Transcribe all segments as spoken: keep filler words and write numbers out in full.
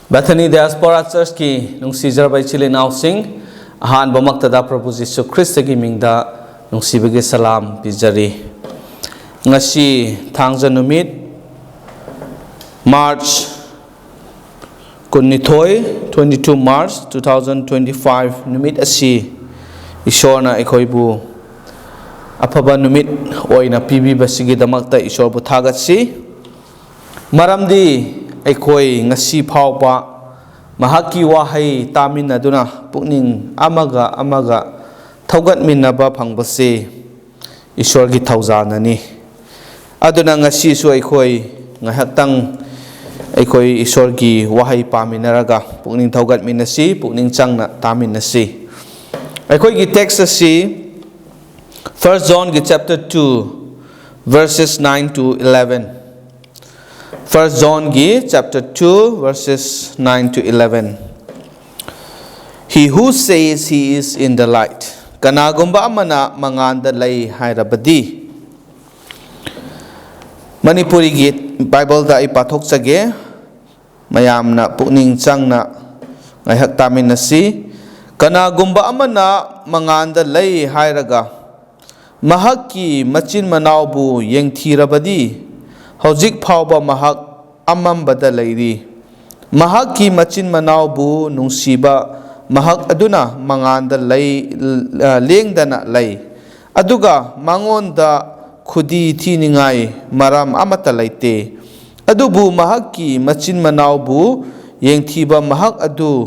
Bethany Diaspora Churchꯀꯤ ꯅꯨꯡꯁꯤꯖꯔꯕ ꯏꯆꯤꯜ ꯏꯅꯥꯎꯁꯤꯡ, ꯑꯍꯥꯟꯕꯃꯛꯇꯗ ꯄ꯭ꯔꯚꯨ ꯖꯤꯁꯨ ꯈ꯭ꯔꯤꯁꯇꯒꯤ ꯃꯤꯡꯗ ꯅꯨꯡꯁꯤꯕꯒꯤ ꯁꯂꯥꯝ ꯄꯤꯖꯔꯤ꯫ ꯉꯁꯤ ꯊꯥꯡꯖ ꯅꯨꯃꯤꯠ, March ꯀꯨꯟꯅꯤꯊꯣꯏ, twenty two March two thousand twenty five ꯅꯨꯃꯤꯠ ꯑꯁꯤ ꯏꯁꯣꯔꯅ ꯑꯩꯈꯣꯏꯕꯨ ꯑꯐꯕ ꯅꯨꯃꯤꯠ ꯑꯣꯏꯅ ꯄꯤꯕꯤꯕꯁꯤꯒꯤꯗꯃꯛꯇ ꯏꯁꯣꯔꯕꯨ ꯊꯥꯒꯠꯁꯤ꯫ ꯃꯔꯝꯗꯤ ꯑꯩꯈꯣꯏ ꯉꯁꯤ ꯐꯥꯎꯕ ꯃꯍꯥꯛꯀꯤ ꯋꯥꯍꯩ ꯇꯥꯃꯤꯟꯅꯗꯨꯅ ꯄꯨꯛꯅꯤꯡ ꯑꯃꯒ ꯑꯃꯒ ꯊꯧꯒꯠꯃꯤꯟꯅꯕ ꯐꯪꯕꯁꯤ ꯏꯁꯣꯔꯒꯤ ꯊꯧꯖꯥꯜꯅꯅꯤ꯫ ꯑꯗꯨꯅ ꯉꯁꯤꯁꯨ ꯑꯩꯈꯣꯏ ꯉꯥꯏꯍꯥꯛꯇꯪ ꯑꯩꯈꯣꯏ ꯏꯁꯣꯔꯒꯤ ꯋꯥꯍꯩ ꯄꯥꯃꯤꯟꯅꯔꯒ ꯄꯨꯛꯅꯤꯡ ꯊꯧꯒꯠꯃꯤꯟꯅꯁꯤ, ꯄꯨꯛꯅꯤꯡ ꯆꯪꯅ ꯇꯥꯃꯤꯟꯅꯁꯤ꯫ ꯑꯩꯈꯣꯏꯒꯤ text ꯑꯁꯤ First Johnꯒꯤ chapter two, verses nine to eleven꯫ First Johnꯒꯤ chapter two, verses nine to eleven꯫ "He who says he is in the light," ꯀꯅꯥꯒꯨꯝꯕ ꯑꯃꯅ ꯃꯉꯥꯟꯗ ꯂꯩ ꯍꯥꯏꯔꯕꯗꯤ꯫ ꯃꯅꯤꯄꯨꯔꯤꯒꯤ Bibleꯗ ꯑꯩ ꯄꯥꯊꯣꯛꯆꯒꯦ, ꯃꯌꯥꯝꯅ ꯄꯨꯛꯅꯤꯡ ꯆꯪꯅ ꯉꯥꯏꯍꯥꯛ ꯇꯥꯃꯤꯟꯅꯁꯤ꯫ "ꯀꯅꯥꯒꯨꯝꯕ ꯑꯃꯅ ꯃꯉꯥꯟꯗ ꯂꯩ ꯍꯥꯏꯔꯒ ꯃꯍꯥꯛꯀꯤ ꯃꯆꯤꯟ ꯃꯅꯥꯎꯕꯨ ꯌꯦꯡꯊꯤꯔꯕꯗꯤ, ꯍꯧꯖꯤꯛ ꯐꯥꯎꯕ ꯃꯍꯥꯛ ꯑꯃꯝꯕꯗ ꯂꯩꯔꯤ꯫ ꯃꯍꯥꯛꯀꯤ ꯃꯆꯤꯟ ꯃꯅꯥꯎꯕꯨ ꯅꯨꯡꯁꯤꯕ ꯃꯍꯥꯛ ꯑꯗꯨꯅ ꯃꯉꯥꯟꯗ ꯂꯩ, ꯂꯦꯡꯗꯅ ꯂꯩ, ꯑꯗꯨꯒ ꯃꯉꯣꯟꯗ ꯈꯨꯗꯤ ꯊꯤꯅꯤꯡꯉꯥꯏ ꯃꯔꯝ ꯑꯃꯠꯇ ꯂꯩꯇꯦ꯫ ꯑꯗꯨꯕꯨ ꯃꯍꯥꯛꯀꯤ ꯃꯆꯤꯟ ꯃꯅꯥꯎꯕꯨ ꯌꯦꯡꯊꯤꯕ ꯃꯍꯥꯛ ꯑꯗꯨ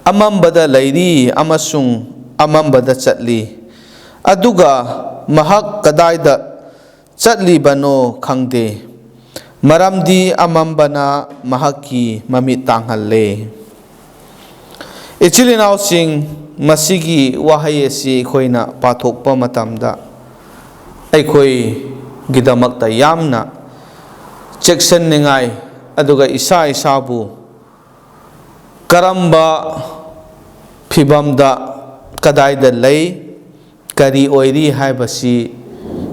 ꯑꯃꯝꯕꯗ ꯂꯩꯔꯤ ꯑꯃꯁꯨꯡ ꯑꯃꯝꯕꯗ ꯆꯠꯂꯤ, ꯑꯗꯨꯒ ꯃꯍꯥꯛ ꯀꯗꯥꯏꯗ ꯆꯠꯂꯤꯕꯅꯣ ꯈꯪꯗꯦ, ꯃꯔꯝꯗꯤ ꯑꯃꯝꯕꯅ ꯃꯍꯥꯛꯀꯤ ꯃꯃꯤꯠ ꯇꯥꯡꯍꯜꯂꯦ꯫" ꯏꯆꯤꯜ ꯏꯅꯥꯎꯁꯤꯡ, ꯃꯁꯤꯒꯤ ꯋꯥꯍꯩ ꯑꯁꯤ ꯑꯩꯈꯣꯏꯅ ꯄꯥꯊꯣꯛꯄ ꯃꯇꯝꯗ ꯑꯩꯈꯣꯏꯒꯤꯗꯃꯛꯇ ꯌꯥꯝꯅ ꯆꯦꯛꯁꯤꯟꯅꯤꯡꯉꯥꯏ, ꯑꯗꯨꯒ ꯏꯁꯥ ꯏꯁꯥꯕꯨ ꯀꯔꯝꯕ ꯐꯤꯕꯝꯗ, ꯀꯗꯥꯏꯗ ꯂꯩ, ꯀꯔꯤ ꯑꯣꯏꯔꯤ ꯍꯥꯏꯕꯁꯤ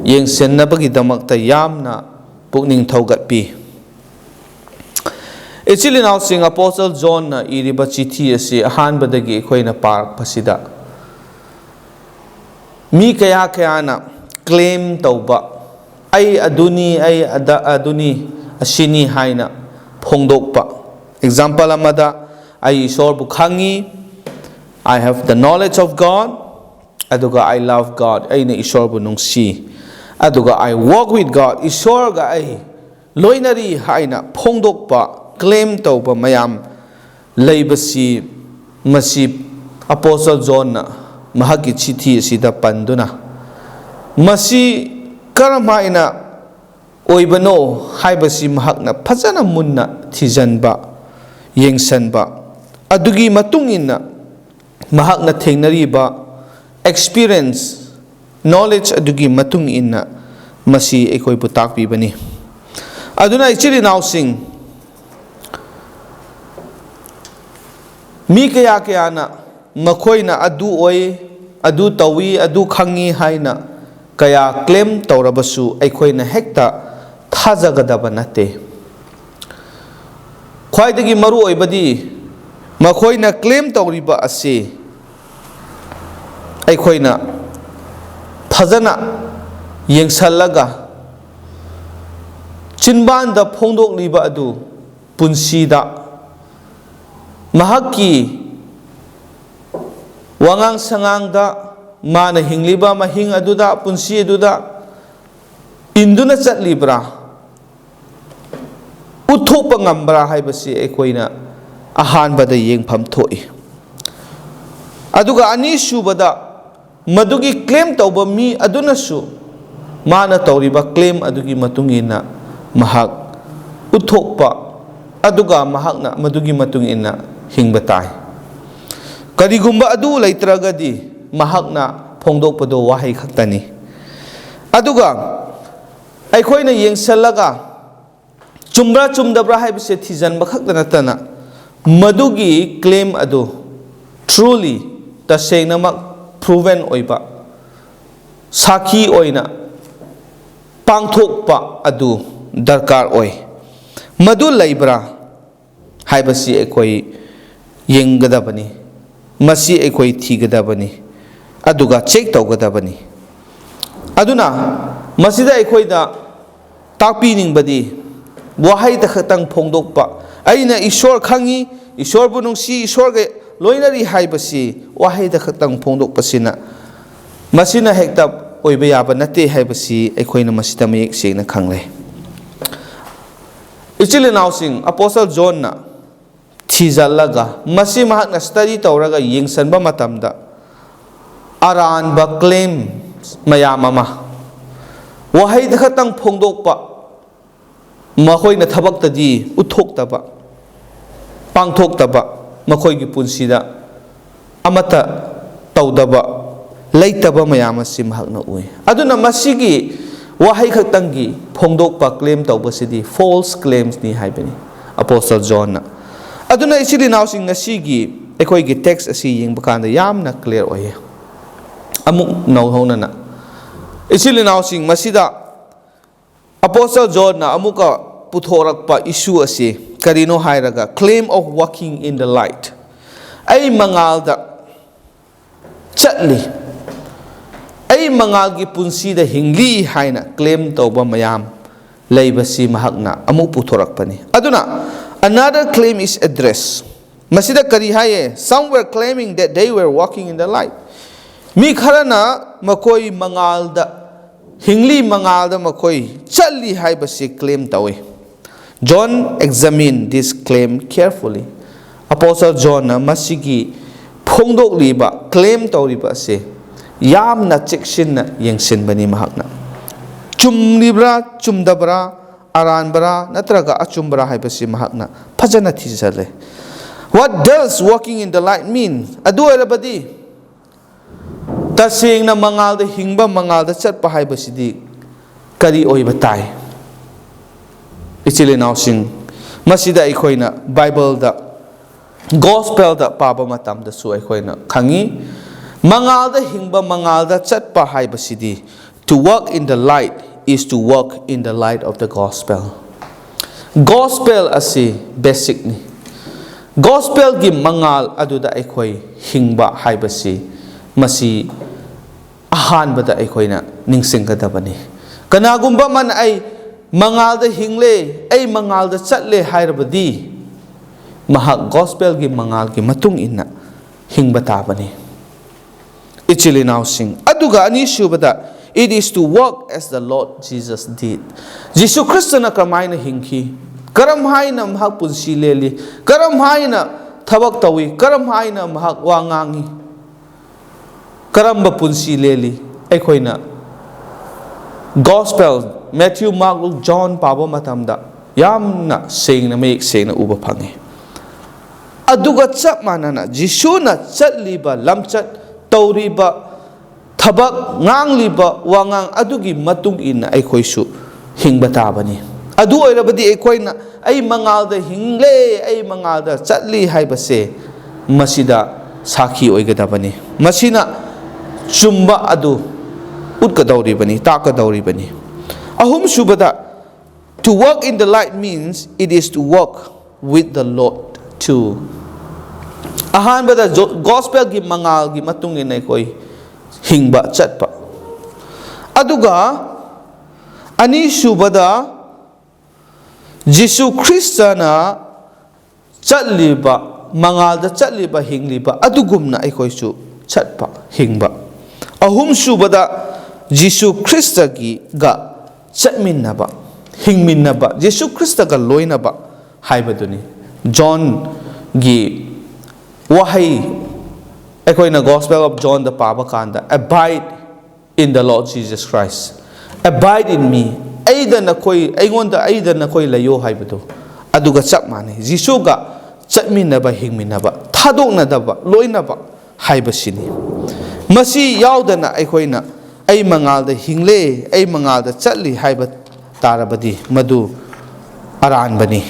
ꯌꯦꯡꯁꯤꯟꯅꯕꯒꯤꯗꯃꯛꯇ ꯌꯥꯝꯅ ꯄꯨꯛꯅꯤꯡ ꯊꯧꯒꯠꯄꯤ꯫ ꯏꯆꯤꯜ ꯏꯅꯥꯎꯁꯤꯡ, ꯑꯄꯣꯁꯇꯜ ꯖꯣꯟꯅ ꯏꯔꯤꯕ ꯆꯤꯊꯤ ꯑꯁꯤ ꯑꯍꯥꯟꯕꯗꯒꯤ ꯑꯩꯈꯣꯏꯅ ꯄꯥꯔꯛꯄꯁꯤꯗ, ꯃꯤ ꯀꯌꯥ ꯀꯌꯥꯅ ꯀ꯭ꯂꯦꯝ ꯇꯧꯕ, "ꯑꯩ ꯑꯗꯨꯅꯤ, ꯑꯩ ꯑꯗ-, ꯑꯗꯨꯅꯤ, ꯑꯁꯤꯅꯤ" ꯍꯥꯏꯅ ꯐꯣꯡꯗꯣꯛꯄ꯫ ꯑꯦꯛꯖꯥꯝꯄꯜ ꯑꯃꯗ, "ꯑꯩ ꯏꯁꯣꯔꯕꯨ ꯈꯪꯉꯤ", "I have the knowledge of God", ꯑꯗꯨꯒ "I love God", "ꯑꯩꯅ ꯏꯁꯣꯔꯕꯨ ꯅꯨꯡꯁꯤ", ꯑꯗꯨꯒ "I walk with God", "ꯏꯁꯣꯔꯒ ꯑꯩ ꯂꯣꯏꯅꯔꯤ" ꯍꯥꯏꯅ ꯐꯣꯡꯗꯣꯛꯄ, ꯀ꯭ꯂꯦꯝ ꯇꯧꯕ ꯃꯌꯥꯝ ꯂꯩꯕꯁꯤ, ꯃꯁꯤ ꯑꯄꯣꯁꯇꯜ ꯖꯣꯟꯅ ꯃꯍꯥꯛꯀꯤ ꯆꯤꯊꯤ ꯑꯁꯤꯗ ꯄꯟꯗꯨꯅ, ꯃꯁꯤ ꯀꯔꯝꯍꯥꯏꯅ ꯑꯣꯏꯕꯅꯣ ꯍꯥꯏꯕꯁꯤ ꯃꯍꯥꯛꯅ ꯐꯖꯅ ꯃꯨꯟꯅ ꯊꯤꯖꯤꯟꯕ, ꯌꯦꯡꯁꯤꯟꯕ, ꯑꯗꯨꯒꯤ ꯃꯇꯨꯡ ꯏꯟꯅ ꯃꯍꯥꯛꯅ ꯊꯦꯡꯅꯔꯤꯕ experience, knowledge ꯑꯗꯨꯒꯤ ꯃꯇꯨꯡ ꯏꯟꯅ ꯃꯁꯤ ꯑꯩꯈꯣꯏꯕꯨ ꯇꯥꯛꯄꯤꯕꯅꯤ꯫ ꯑꯗꯨꯅ, ꯏꯆꯤꯜ ꯏꯅꯥꯎꯁꯤꯡ, ꯃꯤ ꯀꯌꯥ ꯀꯌꯥꯅ ꯃꯈꯣꯏꯅ ꯑꯗꯨ ꯑꯣꯏ, ꯑꯗꯨ ꯇꯧꯏ, ꯑꯗꯨ ꯈꯪꯏ ꯍꯥꯏꯅ ꯀꯌꯥ ꯀ꯭ꯂꯦꯝ ꯇꯧꯔꯕꯁꯨ, ꯑꯩꯈꯣꯏꯅ ꯍꯦꯛꯇ ꯊꯥꯖꯒꯗꯕ ꯅꯠꯇꯦ꯫ ꯈ꯭ꯋꯥꯏꯗꯒꯤ ꯃꯔꯨ ꯑꯣꯏꯕꯗꯤ, ꯃꯈꯣꯏꯅ ꯀ꯭ꯂꯦꯝ ꯇꯧꯔꯤꯕ ꯑꯁꯤ ꯑꯩꯈꯣꯏꯅ ꯐꯖꯅ ꯌꯦꯡꯁꯤꯜꯂꯒ, ꯆꯤꯟꯕꯥꯟꯗ ꯐꯣꯡꯗꯣꯛꯂꯤꯕ ꯑꯗꯨ ꯄꯨꯟꯁꯤꯗ, ꯃꯍꯥꯛꯀꯤ ꯋꯥꯉꯥꯡ ꯁꯉꯥꯡꯗ, ꯃꯥꯅ ꯍꯤꯡꯂꯤꯕ ꯃꯍꯤꯡ ꯑꯗꯨꯗ, ꯄꯨꯟꯁꯤ ꯑꯗꯨꯗ ꯏꯟꯗꯨꯅ ꯆꯠꯂꯤꯕ꯭ꯔꯥ, ꯎꯠꯊꯣꯛꯄ ꯉꯝꯕ꯭ꯔꯥ ꯍꯥꯏꯕꯁꯤ ꯑꯩꯈꯣꯏꯅ ꯑꯍꯥꯟꯕꯗ ꯌꯦꯡꯐꯝ ꯊꯣꯛꯏ꯫ ꯑꯗꯨꯒ ꯑꯅꯤꯁꯨꯕꯗ, ꯃꯗꯨꯒꯤ ꯀ꯭ꯂꯦꯝ ꯇꯧꯕ ꯃꯤ ꯑꯗꯨꯅꯁꯨ ꯃꯥꯅ ꯇꯧꯔꯤꯕ ꯀ꯭ꯂꯦꯝ ꯑꯗꯨꯒꯤ ꯃꯇꯨꯡ ꯏꯟꯅ ꯃꯍꯥꯛ ꯎꯠꯊꯣꯛꯄ, ꯑꯗꯨꯒ ꯃꯍꯥꯛꯅ ꯃꯗꯨꯒꯤ ꯃꯇꯨꯡ ꯏꯟꯅ ꯍꯤꯡꯕ ꯇꯥꯏ꯫ ꯀꯔꯤꯒꯨꯝꯕ ꯑꯗꯨ ꯂꯩꯇ꯭ꯔꯒꯗꯤ, ꯃꯍꯥꯛꯅ ꯐꯣꯡꯗꯣꯛꯄꯗꯣ ꯋꯥꯍꯩ ꯈꯛꯇꯅꯤ꯫ ꯑꯗꯨꯒ ꯑꯩꯈꯣꯏꯅ ꯌꯦꯡꯁꯤꯜꯂꯒ, ꯆꯨꯝꯕ꯭ꯔꯥ ꯆꯨꯝꯗꯕ꯭ꯔꯥ ꯍꯥꯏꯕꯁꯦ ꯊꯤꯖꯤꯟꯕ ꯈꯛꯇ ꯅꯠꯇꯅ, ꯃꯗꯨꯒꯤ ꯀ꯭ꯂꯦꯝ ꯑꯗꯨ truly, ꯇꯁꯦꯡꯅꯃꯛ proven ꯑꯣꯏꯕ, ꯁꯥꯈꯤ ꯑꯣꯏꯅ ꯄꯥꯡꯊꯣꯛꯄ ꯑꯗꯨ ꯗꯔꯀꯥꯔ ꯑꯣꯏ꯫ ꯃꯗꯨ ꯂꯩꯕ꯭ꯔꯥ? ꯍꯥꯏꯕꯁꯤ ꯑꯩꯈꯣꯏ ꯌꯦꯡꯒꯗꯕꯅꯤ꯫ ꯃꯁꯤ ꯑꯩꯈꯣꯏ ꯊꯤꯒꯗꯕꯅꯤ, ꯑꯗꯨꯒ ꯆꯦꯛ ꯇꯧꯒꯗꯕꯅꯤ꯫ ꯑꯗꯨꯅ ꯃꯁꯤꯗ ꯑꯩꯈꯣꯏꯗ ꯇꯥꯛꯄꯤꯅꯤꯡꯕꯗꯤ, ꯋꯥꯍꯩꯗ ꯈꯛꯇꯪ ꯐꯣꯡꯗꯣꯛꯄ, "ꯑꯩꯅ ꯏꯁꯣꯔ ꯈꯪꯉꯤ, ꯏꯁꯣꯔꯕꯨ ꯅꯨꯡꯁꯤ, ꯏꯁꯣꯔꯒ ꯂꯣꯏꯅꯔꯤ" ꯍꯥꯏꯕꯁꯤ ꯋꯥꯍꯩꯗ ꯈꯛꯇꯪ ꯐꯣꯡꯗꯣꯛꯄꯁꯤꯅ, ꯃꯁꯤꯅ ꯍꯦꯛꯇ ꯑꯣꯏꯕ ꯌꯥꯕ ꯅꯠꯇꯦ ꯍꯥꯏꯕꯁꯤ ꯑꯩꯈꯣꯏꯅ ꯃꯁꯤꯗ ꯃꯌꯦꯛ ꯁꯦꯡꯅ ꯈꯪꯂꯦ꯫ ꯏꯆꯤꯜ ꯏꯅꯥꯎꯁꯤꯡ, ꯑꯄꯣꯁꯇꯜ ꯖꯣꯟꯅ ꯊꯤꯖꯤꯜꯂꯒ, ꯃꯁꯤ ꯃꯍꯥꯛꯅ ꯁ꯭ꯇꯗꯤ ꯇꯧꯔꯒ ꯌꯦꯡꯁꯤꯟꯕ ꯃꯇꯝꯗ, ꯑꯔꯥꯟꯕ ꯀ꯭ꯂꯦꯝ ꯃꯌꯥꯝ ꯑꯃ ꯋꯥꯍꯩꯗ ꯈꯛꯇꯪ ꯐꯣꯡꯗꯣꯛꯄ, ꯃꯈꯣꯏꯅ ꯊꯕꯛꯇꯗꯤ ꯎꯠꯊꯣꯛꯇꯕ, ꯄꯥꯡꯊꯣꯛꯇꯕ, ꯃꯈꯣꯏꯒꯤ ꯄꯨꯟꯁꯤꯗ ꯑꯃꯠꯇ ꯇꯧꯗꯕ, ꯂꯩꯇꯕ ꯃꯌꯥꯝ ꯑꯁꯤ ꯃꯍꯥꯛꯅ ꯎꯏ꯫ ꯑꯗꯨꯅ ꯃꯁꯤꯒꯤ ꯋꯥꯍꯩ ꯈꯛꯇꯪꯒꯤ ꯐꯣꯡꯗꯣꯛꯄ, ꯀ꯭ꯂꯦꯝ ꯇꯧꯕꯁꯤꯗꯤ ꯐꯣꯜꯁ ꯀ꯭ꯂꯦꯝꯁꯅꯤ ꯍꯥꯏꯕꯅꯤ ꯑꯄꯣꯁꯇꯜ ꯖꯣꯟꯅ꯫ ꯑꯗꯨꯅ ꯏꯆꯤꯜ ꯏꯅꯥꯎꯁꯤꯡ, ꯉꯁꯤꯒꯤ ꯑꯩꯈꯣꯏꯒꯤ ꯇꯦꯛꯁ ꯑꯁꯤ ꯌꯦꯡꯕ ꯀꯥꯟꯗ ꯌꯥꯝꯅ ꯀ꯭ꯂꯤꯌꯥꯔ ꯑꯣꯏꯌꯦ꯫ ꯑꯃꯨꯛ ꯅꯧꯍꯧꯅꯅ, ꯏꯆꯤꯜ ꯏꯅꯥꯎꯁꯤꯡ, ꯃꯁꯤꯗ ꯑꯄꯣꯁꯇꯜ ꯖꯣꯟꯅ ꯑꯃꯨꯛꯀ ꯄꯨꯊꯣꯔꯛꯄ ꯏꯁꯨ ꯑꯁꯤ ꯀꯔꯤꯅꯣ ꯍꯥꯏꯔꯒ, claim of walking in the light꯫ ꯑꯩ ꯃꯉꯥꯜꯗ ꯆꯠꯂꯤ, ꯑꯩ ꯃꯉꯥꯜꯒꯤ ꯄꯨꯟꯁꯤꯗ ꯍꯤꯡꯂꯤ ꯍꯥꯏꯅ ꯀ꯭ꯂꯦꯝ ꯇꯧꯕ ꯃꯌꯥꯝ ꯂꯩꯕꯁꯤ ꯃꯍꯥꯛꯅ ꯑꯃꯨꯛ ꯄꯨꯊꯣꯔꯛꯄꯅꯤ꯫ ꯑꯗꯨꯅ another claim is address꯫ ꯃꯁꯤꯗ ꯀꯔꯤ ꯍꯥꯏꯌꯦ? "Some were claiming that they were walking in the light." ꯃꯤ ꯈꯔꯅ ꯃꯈꯣꯏ ꯃꯉꯥꯜꯗ, ꯍꯤꯡꯂꯤ ꯃꯉꯥꯜꯗ ꯃꯈꯣꯏ ꯆꯠꯂꯤ ꯍꯥꯏꯕꯁꯤ ꯀ꯭ꯂꯦꯝ ꯇꯧꯏ꯫ John examined this claim carefully꯫ ꯑꯄꯣꯁꯇꯜ ꯖꯣꯟꯅ ꯃꯁꯤꯒꯤ ꯐꯣꯡꯗꯣꯛꯂꯤꯕ, ꯀ꯭ꯂꯦꯝ ꯇꯧꯔꯤꯕ ꯑꯁꯤ ꯌꯥꯝꯅ ꯆꯦꯛꯁꯤꯟꯅ ꯌꯦꯡꯁꯤꯟꯕꯅꯤ ꯃꯍꯥꯛꯅ꯫ ꯆꯨꯝꯂꯤꯕ꯭ꯔꯥ, ꯆꯨꯝꯗꯕ꯭ꯔꯥ, ꯑꯔꯥꯟꯕꯔꯥ ꯅꯠꯇ꯭ꯔꯒ ꯑꯆꯨꯝꯕꯔꯥ ꯍꯥꯏꯕꯁꯤ ꯃꯍꯥꯛꯅ ꯐꯖꯅ ꯊꯤꯖꯤꯜꯂꯦ꯫ What does walking in the light mean? ꯑꯗꯨ ꯑꯣꯏꯔꯕꯗꯤ, ꯇꯁꯦꯡꯅ ꯃꯉꯥꯜꯗ ꯍꯤꯡꯕ, ꯃꯉꯥꯜꯗ ꯆꯠꯄ ꯍꯥꯏꯕꯁꯤꯗꯤ ꯀꯔꯤ ꯑꯣꯏꯕ ꯇꯥꯏ? ꯏꯆꯤꯜ ꯏꯅꯥꯎꯁꯤꯡ, ꯃꯁꯤꯗ ꯑꯩꯈꯣꯏꯅ ꯕꯥꯏꯕꯜꯗ, ꯒꯣꯁꯄꯦꯜꯗ ꯄꯥꯕ ꯃꯇꯝꯗꯁꯨ ꯑꯩꯈꯣꯏꯅ ꯈꯪꯉꯤ, ꯃꯉꯥꯜꯗ ꯍꯤꯡꯕ, ꯃꯉꯥꯜꯗ ꯆꯠꯄ ꯍꯥꯏꯕꯁꯤꯗꯤ, "To walk in the light is to walk in the light of the gospel." Gospel ꯑꯁꯤ ꯕꯦꯁꯤꯛꯅꯤ꯫ ꯒꯣꯁꯄꯦꯜꯒꯤ ꯃꯉꯥꯜ ꯑꯗꯨꯗ ꯑꯩꯈꯣꯏ ꯍꯤꯡꯕ ꯍꯥꯏꯕꯁꯤ, ꯃꯁꯤ ꯑꯍꯥꯟꯕꯗ ꯑꯩꯈꯣꯏꯅ ꯅꯤꯡꯁꯤꯡꯒꯗꯕꯅꯤ꯫ ꯀꯅꯥꯒꯨꯝꯕ ꯑꯃꯅ "ꯑꯩ ꯃꯉꯥꯜꯗ ꯍꯤꯡꯂꯦ, ꯑꯩ ꯃꯉꯥꯜꯗ ꯆꯠꯂꯦ" ꯍꯥꯏꯔꯕꯗꯤ, ꯃꯍꯥꯛ ꯒꯣꯁꯄꯦꯜꯒꯤ ꯃꯉꯥꯜꯒꯤ ꯃꯇꯨꯡ ꯏꯟꯅ ꯍꯤꯡꯕ ꯇꯥꯕꯅꯤ꯫ ꯏꯆꯤꯜ ꯏꯅꯥꯎꯁꯤꯡ, ꯑꯗꯨꯒ ꯑꯅꯤꯁꯨꯕꯗ, "It is to walk as the Lord Jesus did." ꯖꯤꯁꯨ ꯈ꯭ꯔꯤꯁꯇꯅ ꯀꯔꯝꯍꯥꯏꯅ ꯍꯤꯡꯈꯤ, ꯀꯔꯝꯍꯥꯏꯅ ꯃꯍꯥꯛ ꯄꯨꯟꯁꯤ ꯂꯦꯜꯂꯤ, ꯀꯔꯝꯍꯥꯏꯅ ꯊꯕꯛ ꯇꯧꯏ, ꯀꯔꯝꯍꯥꯏꯅ ꯃꯍꯥꯛ ꯋꯥ ꯉꯥꯡꯏ, ꯀꯔꯝꯕ ꯄꯨꯟꯁꯤ ꯂꯦꯜꯂꯤ, ꯑꯩꯈꯣꯏꯅ ꯒꯣꯁꯄꯦꯜ, ꯃꯦꯊ꯭ꯌꯨ, ꯃꯥꯔꯛ, ꯂꯨꯛ, ꯖꯣꯟ ꯄꯥꯕ ꯃꯇꯝꯗ ꯌꯥꯝꯅ ꯁꯦꯡꯅ, ꯃꯌꯦꯛ ꯁꯦꯡꯅ ꯎꯕ ꯐꯪꯉꯤ꯫ ꯑꯗꯨꯒ ꯆꯞ ꯃꯥꯟꯅꯅ ꯖꯤꯁꯨꯅ ꯆꯠꯂꯤꯕ ꯂꯝꯆꯠ, ꯇꯧꯔꯤꯕ ꯊꯕꯛ, ꯉꯥꯡꯂꯤꯕ ꯋꯥꯉꯥꯡ ꯑꯗꯨꯒꯤ ꯃꯇꯨꯡ ꯏꯟꯅ ꯑꯩꯈꯣꯏꯁꯨ ꯍꯤꯡꯕ ꯇꯥꯕꯅꯤ꯫ ꯑꯗꯨ ꯑꯣꯏꯔꯕꯗꯤ ꯑꯩꯈꯣꯏꯅ "ꯑꯩ ꯃꯉꯥꯜꯗ ꯍꯤꯡꯂꯦ, ꯑꯩ ꯃꯉꯥꯜꯗ ꯆꯠꯂꯤ" ꯍꯥꯏꯕꯁꯦ ꯃꯁꯤꯗ ꯁꯥꯈꯤ ꯑꯣꯏꯒꯗꯕꯅꯤ꯫ ꯃꯁꯤꯅ ꯆꯨꯝꯕ ꯑꯗꯨ ꯎꯠꯀꯗꯧꯔꯤꯕꯅꯤ, ꯇꯥꯛꯀꯗꯧꯔꯤꯕꯅꯤ꯫ ꯑꯍꯨꯝꯁꯨꯕꯗ, "To walk in the light means it is to walk with the Lord too." ꯑꯍꯥꯟꯕꯗ ꯖꯣ-, ꯒꯣꯁꯄꯦꯜꯒꯤ ꯃꯉꯥꯜꯒꯤ ꯃꯇꯨꯡ ꯏꯟꯅ ꯑꯩꯈꯣꯏ ꯍꯤꯡꯕ, ꯆꯠꯄ꯫ ꯑꯗꯨꯒ ꯑꯅꯤꯁꯨꯕꯗ, ꯖꯤꯁꯨ ꯈ꯭ꯔꯤꯁꯇꯅ ꯆꯠꯂꯤꯕ, ꯃꯉꯥꯜꯗ ꯆꯠꯂꯤꯕ, ꯍꯤꯡꯂꯤꯕ ꯑꯗꯨꯒꯨꯝꯅ ꯑꯩꯈꯣꯏꯁꯨ ꯆꯠꯄ, ꯍꯤꯡꯕ꯫ ꯑꯍꯨꯝꯁꯨꯕꯗ, ꯖꯤꯁꯨ ꯈ꯭ꯔꯤꯁꯇꯒꯤꯒ ꯆꯠꯃꯤꯟꯅꯕ, ꯍꯤꯡꯃꯤꯟꯅꯕ, ꯖꯤꯁꯨ ꯈ꯭ꯔꯤꯁꯇꯒ ꯂꯣꯏꯅꯕ ꯍꯥꯏꯕꯗꯨꯅꯤ꯫ ꯖꯣꯟꯒꯤ ꯋꯥꯍꯩ, ꯑꯩꯈꯣꯏꯅ Gospel of Johnꯗ ꯄꯥꯕ ꯀꯥꯟꯗ, "Abide in the Lord Jesus Christ, abide in me", ꯑꯩꯗ ꯅꯈꯣꯏ, ꯑꯩꯉꯣꯟꯗ, "ꯑꯩꯗ ꯅꯈꯣꯏ ꯂꯩꯌꯣ" ꯍꯥꯏꯕꯗꯨ, ꯑꯗꯨꯒ ꯆꯞ ꯃꯥꯟꯅꯩ꯫ ꯖꯤꯁꯨꯒ ꯆꯠꯃꯤꯟꯅꯕ, ꯍꯤꯡꯃꯤꯟꯅꯕ, ꯊꯥꯗꯣꯛꯅꯗꯕ, ꯂꯣꯏꯅꯕ ꯍꯥꯏꯕꯁꯤꯅꯤ꯫ ꯃꯁꯤ ꯌꯥꯎꯗꯅ ꯑꯩꯈꯣꯏꯅ "ꯑꯩ ꯃꯉꯥꯜꯗ ꯍꯤꯡꯂꯦ, ꯑꯩ ꯃꯉꯥꯜꯗ ꯆꯠꯂꯤ" ꯍꯥꯏꯕ ꯇꯥꯔꯕꯗꯤ, ꯃꯗꯨ ꯑꯔꯥꯟꯕꯅꯤ꯫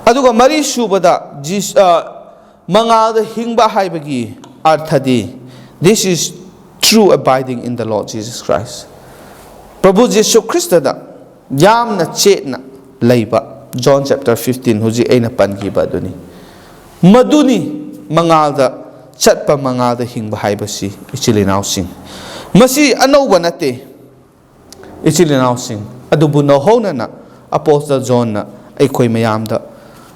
ꯑꯗꯨꯒ ꯃꯔꯤꯁꯨꯕꯗ, ꯖꯤꯁ-, ꯑ, ꯃꯉꯥꯜꯗ ꯍꯤꯡꯕ ꯍꯥꯏꯕꯒꯤ ꯑꯔꯊꯗꯤ, "This is true abiding in the Lord Jesus Christ." ꯄ꯭ꯔꯚꯨ ꯖꯤꯁꯨ ꯈ꯭ꯔꯤꯁꯇꯗ ꯌꯥꯝꯅ ꯆꯦꯠꯅ ꯂꯩꯕ, John chapter fifteen, ꯍꯧꯖꯤꯛ ꯑꯩꯅ ꯄꯟꯈꯤꯕ ꯑꯗꯨꯅꯤ꯫ ꯃꯗꯨꯅꯤ ꯃꯉꯥꯜꯗ ꯆꯠꯄ, ꯃꯉꯥꯜꯗ ꯍꯤꯡꯕ ꯍꯥꯏꯕꯁꯤ, ꯏꯆꯤꯜ ꯏꯅꯥꯎꯁꯤꯡ꯫ ꯃꯁꯤ ꯑꯅꯧꯕ ꯅꯠꯇꯦ, ꯏꯆꯤꯜ ꯏꯅꯥꯎꯁꯤꯡ꯫ ꯑꯗꯨꯕꯨ ꯅꯧꯍꯧꯅꯅ ꯑꯄꯣꯁꯇꯜ ꯖꯣꯟꯅ ꯑꯩꯈꯣꯏ ꯃꯌꯥꯝꯗ,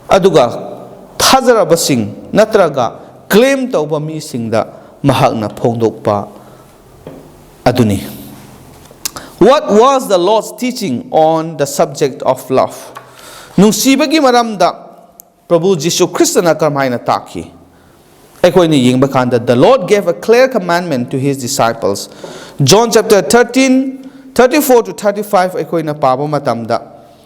ꯑꯗꯨꯒ ꯊꯥꯖꯔꯕꯁꯤꯡ ꯅꯠꯇ꯭ꯔꯒ ꯀ꯭ꯂꯦꯝ ꯇꯧꯕ ꯃꯤꯁꯤꯡꯗ ꯃꯍꯥꯛꯅ ꯐꯣꯡꯗꯣꯛꯄ ꯑꯗꯨꯅꯤ꯫ What was the Lord's teaching on the subject of love? ꯅꯨꯡꯁꯤꯕꯒꯤ ꯃꯔꯝꯗ ꯄ꯭ꯔꯚꯨ ꯖꯤꯁꯨ ꯈ꯭ꯔꯤꯁꯇꯅ ꯀꯔꯝꯍꯥꯏꯅ ꯇꯥꯛꯈꯤ? ꯑꯩꯈꯣꯏꯅ ꯌꯦꯡꯕ ꯀꯥꯟꯗ, "The Lord gave a clear commandment to his disciples." John chapter thirteen, thirty-four to thirty-five ꯑꯩꯈꯣꯏꯅ ꯄꯥꯕ ꯃꯇꯝꯗ,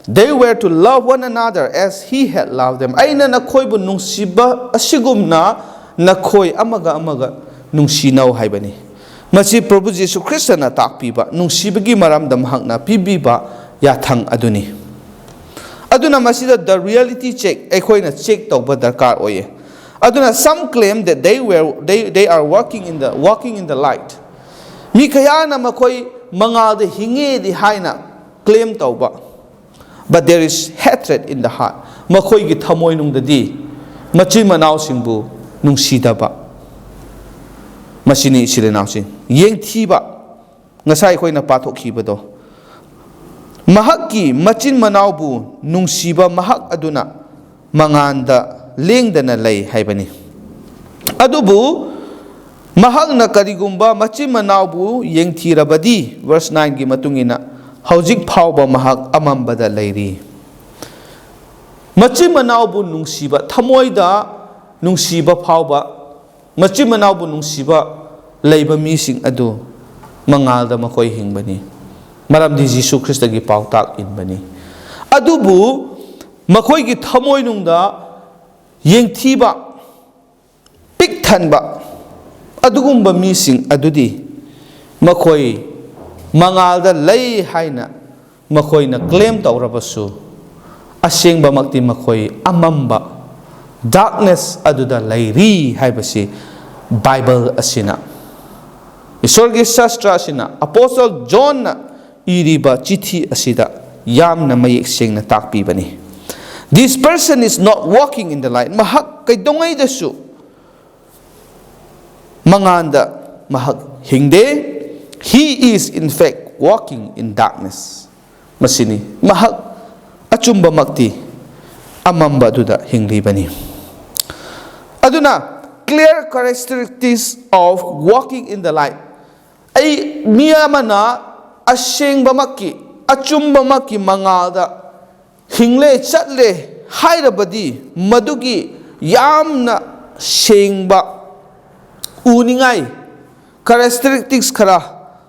"They were to love one another as he had loved them." "ꯑꯩꯅ ꯅꯈꯣꯏꯕꯨ ꯅꯨꯡꯁꯤꯕ ꯑꯁꯤꯒꯨꯝꯅ ꯅꯈꯣꯏ ꯑꯃꯒ ꯑꯃꯒ ꯅꯨꯡꯁꯤꯅꯧ" ꯍꯥꯏꯕꯅꯤ꯫ ꯃꯁꯤ ꯄ꯭ꯔꯚꯨ ꯖꯤꯁꯨ ꯈ꯭ꯔꯤꯁꯇꯅ ꯇꯥꯛꯄꯤꯕ, ꯅꯨꯡꯁꯤꯕꯒꯤ ꯃꯔꯝꯗ ꯃꯍꯥꯛꯅ ꯄꯤꯕꯤꯕ ꯌꯥꯊꯪ ꯑꯗꯨꯅꯤ꯫ ꯑꯗꯨꯅ ꯃꯁꯤꯗ the reality check ꯑꯩꯈꯣꯏꯅ ꯆꯦꯛ ꯇꯧꯕ ꯗꯔꯀꯥꯔ ꯑꯣꯏꯌꯦ꯫ ꯑꯗꯨꯅ some claim that they were, they, they are walking in the, walking in the light. ꯃꯤ ꯀꯌꯥꯅ ꯃꯈꯣꯏ ꯃꯉꯥꯜꯗ ꯍꯤꯡꯉꯦꯗꯤ ꯍꯥꯏꯅ ꯀ꯭ꯂꯦꯝ ꯇꯧꯕ, but there is hatred in the heart. ꯃꯈꯣꯏꯒꯤ ꯊꯃꯣꯏꯅꯨꯡꯗꯗꯤ ꯃꯆꯤꯟ ꯃꯅꯥꯎꯁꯤꯡꯕꯨ ꯅꯨꯡꯁꯤꯗꯕ꯫ ꯃꯁꯤꯅꯤ, ꯏꯆꯤꯜ ꯏꯅꯥꯎꯁꯤꯡ, ꯌꯦꯡꯊꯤꯕ꯫ ꯉꯁꯥꯏ ꯑꯩꯈꯣꯏꯅ ꯄꯥꯊꯣꯛꯈꯤꯕꯗꯣ, ꯃꯍꯥꯛꯀꯤ ꯃꯆꯤꯟ ꯃꯅꯥꯎꯕꯨ ꯅꯨꯡꯁꯤꯕ ꯃꯍꯥꯛ ꯑꯗꯨꯅ ꯃꯉꯥꯟꯗ ꯂꯦꯡꯗꯅ ꯂꯩ ꯍꯥꯏꯕꯅꯤ꯫ ꯑꯗꯨꯕꯨ ꯃꯍꯥꯛꯅ ꯀꯔꯤꯒꯨꯝꯕ ꯃꯆꯤꯟ ꯃꯅꯥꯎꯕꯨ ꯌꯦꯡꯊꯤꯔꯕꯗꯤ, verse nine ꯒꯤ ꯃꯇꯨꯡ ꯏꯟꯅ, ꯍꯧꯖꯤꯛ ꯐꯥꯎꯕ ꯃꯍꯥꯛ ꯑꯃꯝꯕꯗ ꯂꯩꯔꯤ꯫ ꯃꯆꯤꯟ ꯃꯅꯥꯎꯕꯨ ꯅꯨꯡꯁꯤꯕ, ꯊꯃꯣꯏꯗ ꯅꯨꯡꯁꯤꯕ ꯐꯥꯎꯕ, ꯃꯆꯤꯟ ꯃꯅꯥꯎꯕꯨ ꯅꯨꯡꯁꯤꯕ ꯂꯩꯕ ꯃꯤꯁꯤꯡ ꯑꯗꯨ ꯃꯉꯥꯜꯗ ꯃꯈꯣꯏ ꯍꯤꯡꯕꯅꯤ, ꯃꯔꯝꯗꯤ ꯖꯤꯁꯨ ꯈ꯭ꯔꯤꯁꯇꯒꯤ ꯄꯥꯎꯇꯥꯛ ꯏꯟꯕꯅꯤ꯫ ꯑꯗꯨꯕꯨ ꯃꯈꯣꯏꯒꯤ ꯊꯃꯣꯏꯅꯨꯡꯗ ꯌꯦꯡꯊꯤꯕ, ꯄꯤꯛ ꯊꯟꯕ ꯑꯗꯨꯒꯨꯝꯕ ꯃꯤꯁꯤꯡ ꯑꯗꯨꯗꯤ ꯃꯈꯣꯏ ꯃꯉꯥꯜꯗ ꯂꯩ ꯍꯥꯏꯅ ꯃꯈꯣꯏꯅ ꯀ꯭ꯂꯦꯝ ꯇꯧꯔꯕꯁꯨ, ꯑꯁꯦꯡꯕꯃꯛꯇꯤ ꯃꯈꯣꯏ ꯑꯃꯝꯕ, darkness ꯑꯗꯨꯗ ꯂꯩꯔꯤ ꯍꯥꯏꯕꯁꯤ ꯕꯥꯏꯕꯜ ꯑꯁꯤꯅ, ꯏꯁꯣꯔꯒꯤ ꯁꯥꯁꯇ꯭ꯔ ꯑꯁꯤꯅ, ꯑꯄꯣꯁꯇꯜ ꯖꯣꯟꯅ ꯏꯔꯤꯕ ꯆꯤꯊꯤ ꯑꯁꯤꯗ ꯌꯥꯝꯅ ꯃꯌꯦꯛ ꯁꯦꯡꯅ ꯇꯥꯛꯄꯤꯕꯅꯤ꯫ This person is not walking in the light. ꯃꯍꯥꯛ ꯀꯩꯗꯧꯉꯩꯗꯁꯨ ꯃꯉꯥꯟꯗ ꯃꯍꯥꯛ ꯍꯤꯡꯗꯦ꯫ He is in fact walking in darkness. ꯃꯁꯤꯅꯤ, ꯃꯍꯥꯛ ꯑꯆꯨꯝꯕꯃꯛꯇꯤ ꯑꯃꯝꯕ ꯑꯗꯨꯗ ꯍꯤꯡꯂꯤꯕꯅꯤ꯫ ꯑꯗꯨꯅ, clear characteristics of walking in the light. ꯑꯩ, ꯃꯤ ꯑꯃꯅ ꯑꯁꯦꯡꯕꯃꯛꯀꯤ, ꯑꯆꯨꯝꯕꯃꯛꯀꯤ ꯃꯉꯥꯜꯗ ꯍꯤꯡꯂꯦ, ꯆꯠꯂꯦ ꯍꯥꯏꯔꯕꯗꯤ, ꯃꯗꯨꯒꯤ ꯌꯥꯝꯅ ꯁꯦꯡꯕ ꯎꯅꯤꯡꯉꯥꯏ characteristics ꯈꯔ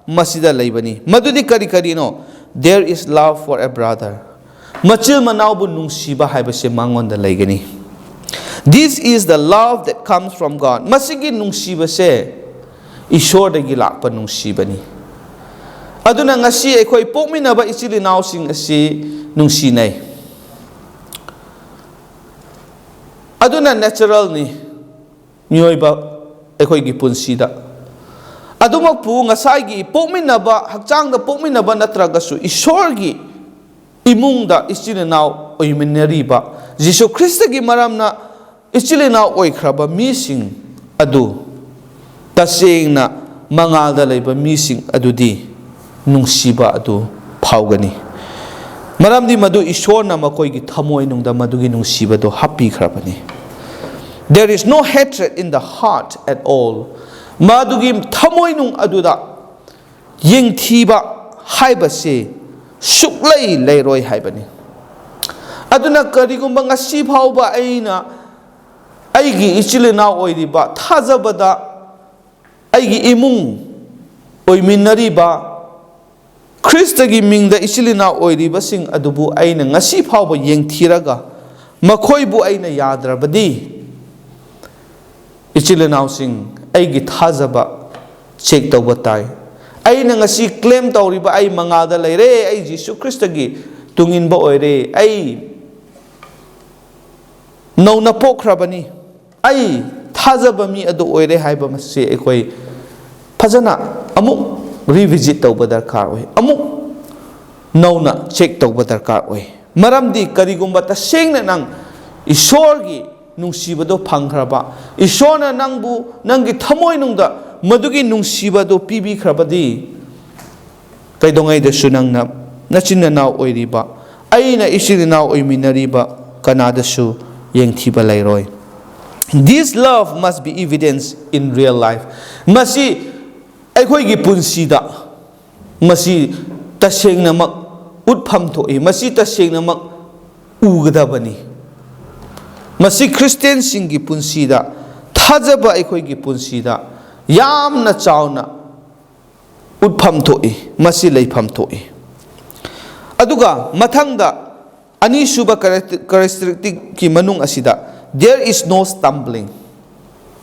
ꯃꯁꯤꯗ ꯂꯩꯕꯅꯤ꯫ ꯃꯗꯨꯗꯤ ꯀꯔꯤ ꯀꯔꯤꯅꯣ? There is love for a brother. ꯃꯆꯤꯜ ꯃꯅꯥꯎꯕꯨ ꯅꯨꯡꯁꯤꯕ ꯍꯥꯏꯕꯁꯦ ꯃꯉꯣꯟꯗ ꯂꯩꯒꯅꯤ꯫ This is the love that comes from God. ꯃꯁꯤꯒꯤ ꯅꯨꯡꯁꯤꯕꯁꯦ ꯏꯁꯣꯔꯗꯒꯤ ꯂꯥꯛꯄ ꯅꯨꯡꯁꯤꯕꯅꯤ꯫ ꯑꯗꯨꯅ ꯉꯁꯤ ꯑꯩꯈꯣꯏ ꯄꯣꯛꯃꯤꯟꯅꯕ ꯏꯆꯤꯜ ꯏꯅꯥꯎꯁꯤꯡ ꯑꯁꯤ ꯅꯨꯡꯁꯤꯅꯩ꯫ ꯑꯗꯨꯅ naturalꯅꯤ ꯃꯤꯑꯣꯏꯕ ꯑꯩꯈꯣꯏꯒꯤ ꯄꯨꯟꯁꯤꯗ꯫ ꯑꯗꯨꯃꯛꯄꯨ ꯉꯁꯥꯏꯒꯤ ꯄꯣꯛꯃꯤꯟꯅꯕ, ꯍꯛꯆꯥꯡꯗ ꯄꯣꯛꯃꯤꯟꯅꯕ ꯅꯠꯇ꯭ꯔꯒꯁꯨ ꯏꯁꯣꯔꯒꯤ ꯏꯃꯨꯡꯗ ꯏꯆꯤꯜ ꯏꯅꯥꯎ ꯑꯣꯏꯃꯤꯟꯅꯔꯤꯕ, ꯖꯤꯁꯨ ꯈ꯭ꯔꯤꯁꯇꯒꯤ ꯃꯔꯝꯅ ꯏꯆꯤꯜ ꯏꯅꯥꯎ ꯑꯣꯏꯈ꯭ꯔꯕ ꯃꯤꯁꯤꯡ ꯑꯗꯨ, ꯇꯁꯦꯡꯅ ꯃꯉꯥꯜꯗ ꯂꯩꯕ ꯃꯤꯁꯤꯡ ꯑꯗꯨꯗꯤ ꯅꯨꯡꯁꯤꯕ ꯑꯗꯨ ꯐꯥꯎꯒꯅꯤ꯫ ꯃꯔꯝꯗꯤ ꯃꯗꯨ ꯏꯁꯣꯔꯅ ꯃꯈꯣꯏꯒꯤ ꯊꯃꯣꯏꯅꯨꯡꯗ ꯃꯗꯨꯒꯤ ꯅꯨꯡꯁꯤꯕꯗꯨ ꯍꯥꯞꯄꯤꯈ꯭ꯔꯕꯅꯤ꯫ There is no hatred in the heart at all. ꯃꯗꯨꯒꯤ ꯊꯃꯣꯏꯅꯨꯡ ꯑꯗꯨꯗ ꯌꯦꯡꯊꯤꯕ ꯍꯥꯏꯕꯁꯤ ꯁꯨꯛꯂꯩ ꯂꯩꯔꯣꯏ ꯍꯥꯏꯕꯅꯤ꯫ ꯑꯗꯨꯅ ꯀꯔꯤꯒꯨꯝꯕ ꯉꯁꯤ ꯐꯥꯎꯕ ꯑꯩꯅ ꯑꯩꯒꯤ ꯏꯆꯤꯜ ꯏꯅꯥꯎ ꯑꯣꯏꯔꯤꯕ, ꯊꯥꯖꯕꯗ ꯑꯩꯒꯤ ꯏꯃꯨꯡ ꯑꯣꯏꯃꯤꯟꯅꯔꯤꯕ, ꯈ꯭ꯔꯤꯁꯇꯒꯤ ꯃꯤꯡꯗ ꯏꯆꯤꯜ ꯏꯅꯥꯎ ꯑꯣꯏꯔꯤꯕꯁꯤꯡ ꯑꯗꯨꯕꯨ ꯑꯩꯅ ꯉꯁꯤ ꯐꯥꯎꯕ ꯌꯦꯡꯊꯤꯔꯒ ꯃꯈꯣꯏꯕꯨ ꯑꯩꯅ ꯌꯥꯗ꯭ꯔꯕꯗꯤ, ꯏꯆꯤꯜ ꯏꯅꯥꯎꯁꯤꯡ, ꯑꯩꯒꯤ ꯊꯥꯖꯕ check ꯇꯧꯕ ꯇꯥꯏ꯫ ꯑꯩꯅ ꯉꯁꯤ claim ꯇꯧꯔꯤꯕ, "ꯑꯩ ꯃꯉꯥꯜꯗ ꯂꯩꯔꯦ, ꯑꯩ ꯖꯤꯁꯨ ꯈ꯭ꯔꯤꯁꯇꯒꯤ ꯇꯨꯡꯏꯟꯕ ꯑꯣꯏꯔꯦ, ꯑꯩ ꯅꯧꯅ ꯄꯣꯛꯈ꯭ꯔꯕꯅꯤ, ꯑꯩ ꯊꯥꯖꯕ ꯃꯤ ꯑꯗꯨ ꯑꯣꯏꯔꯦ" ꯍꯥꯏꯕ ꯑꯁꯤ ꯑꯩꯈꯣꯏ ꯐꯖꯅ ꯑꯃꯨꯛ revisit ꯇꯧꯕ ꯗꯔꯀꯥꯔ ꯑꯣꯏ, ꯑꯃꯨꯛ ꯅꯧꯅ check ꯇꯧꯕ ꯗꯔꯀꯥꯔ ꯑꯣꯏ꯫ ꯃꯔꯝꯗꯤ ꯀꯔꯤꯒꯨꯝꯕ ꯇꯁꯦꯡꯅ ꯅꯪ ꯏꯁꯣꯔꯒꯤ ꯅꯨꯡꯁꯤꯕꯗꯣ ꯐꯪꯈ꯭ꯔꯕ, ꯏꯁꯣꯔꯅ ꯅꯪꯕꯨ ꯅꯪꯒꯤ ꯊꯃꯣꯏꯅꯨꯡꯗ ꯃꯗꯨꯒꯤ ꯅꯨꯡꯁꯤꯕꯗꯣ ꯄꯤꯕꯤꯈ꯭ꯔꯕꯗꯤ, ꯀꯩꯗꯧꯉꯩꯗꯁꯨ ꯅꯪꯅ ꯅꯆꯤꯟ ꯅꯅꯥꯎ ꯑꯣꯏꯔꯤꯕ, ꯑꯩꯅ ꯏꯆꯤꯟ ꯏꯅꯥꯎ ꯑꯣꯏꯃꯤꯟꯅꯔꯤꯕ ꯀꯅꯥꯗꯁꯨ ꯌꯦꯡꯊꯤꯕ ꯂꯩꯔꯣꯏ꯫ This love must be evidence in real life. ꯃꯁꯤ ꯑꯩꯈꯣꯏꯒꯤ ꯄꯨꯟꯁꯤꯗ ꯃꯁꯤ ꯇꯁꯦꯡꯅꯃꯛ ꯎꯠꯐꯝ ꯊꯣꯛꯏ, ꯃꯁꯤ ꯇꯁꯦꯡꯅꯃꯛ ꯎꯒꯗꯕꯅꯤ꯫ ꯃꯁꯤ ꯈ꯭ꯔꯤꯁꯇꯤꯌꯥꯟꯁꯤꯡꯒꯤ ꯄꯨꯟꯁꯤꯗ, ꯊꯥꯖꯕ ꯑꯩꯈꯣꯏꯒꯤ ꯄꯨꯟꯁꯤꯗ ꯌꯥꯝꯅ ꯆꯥꯎꯅ ꯎꯠꯐꯝ ꯊꯣꯛꯏ, ꯃꯁꯤ ꯂꯩꯐꯝ ꯊꯣꯛꯏ꯫ ꯑꯗꯨꯒ ꯃꯊꯪꯗ ꯑꯅꯤꯁꯨꯕ ꯀꯦꯔꯦꯛꯇꯔꯤꯁꯇꯤꯛꯀꯤ ꯃꯅꯨꯡ ꯑꯁꯤꯗ, there is no stumbling꯫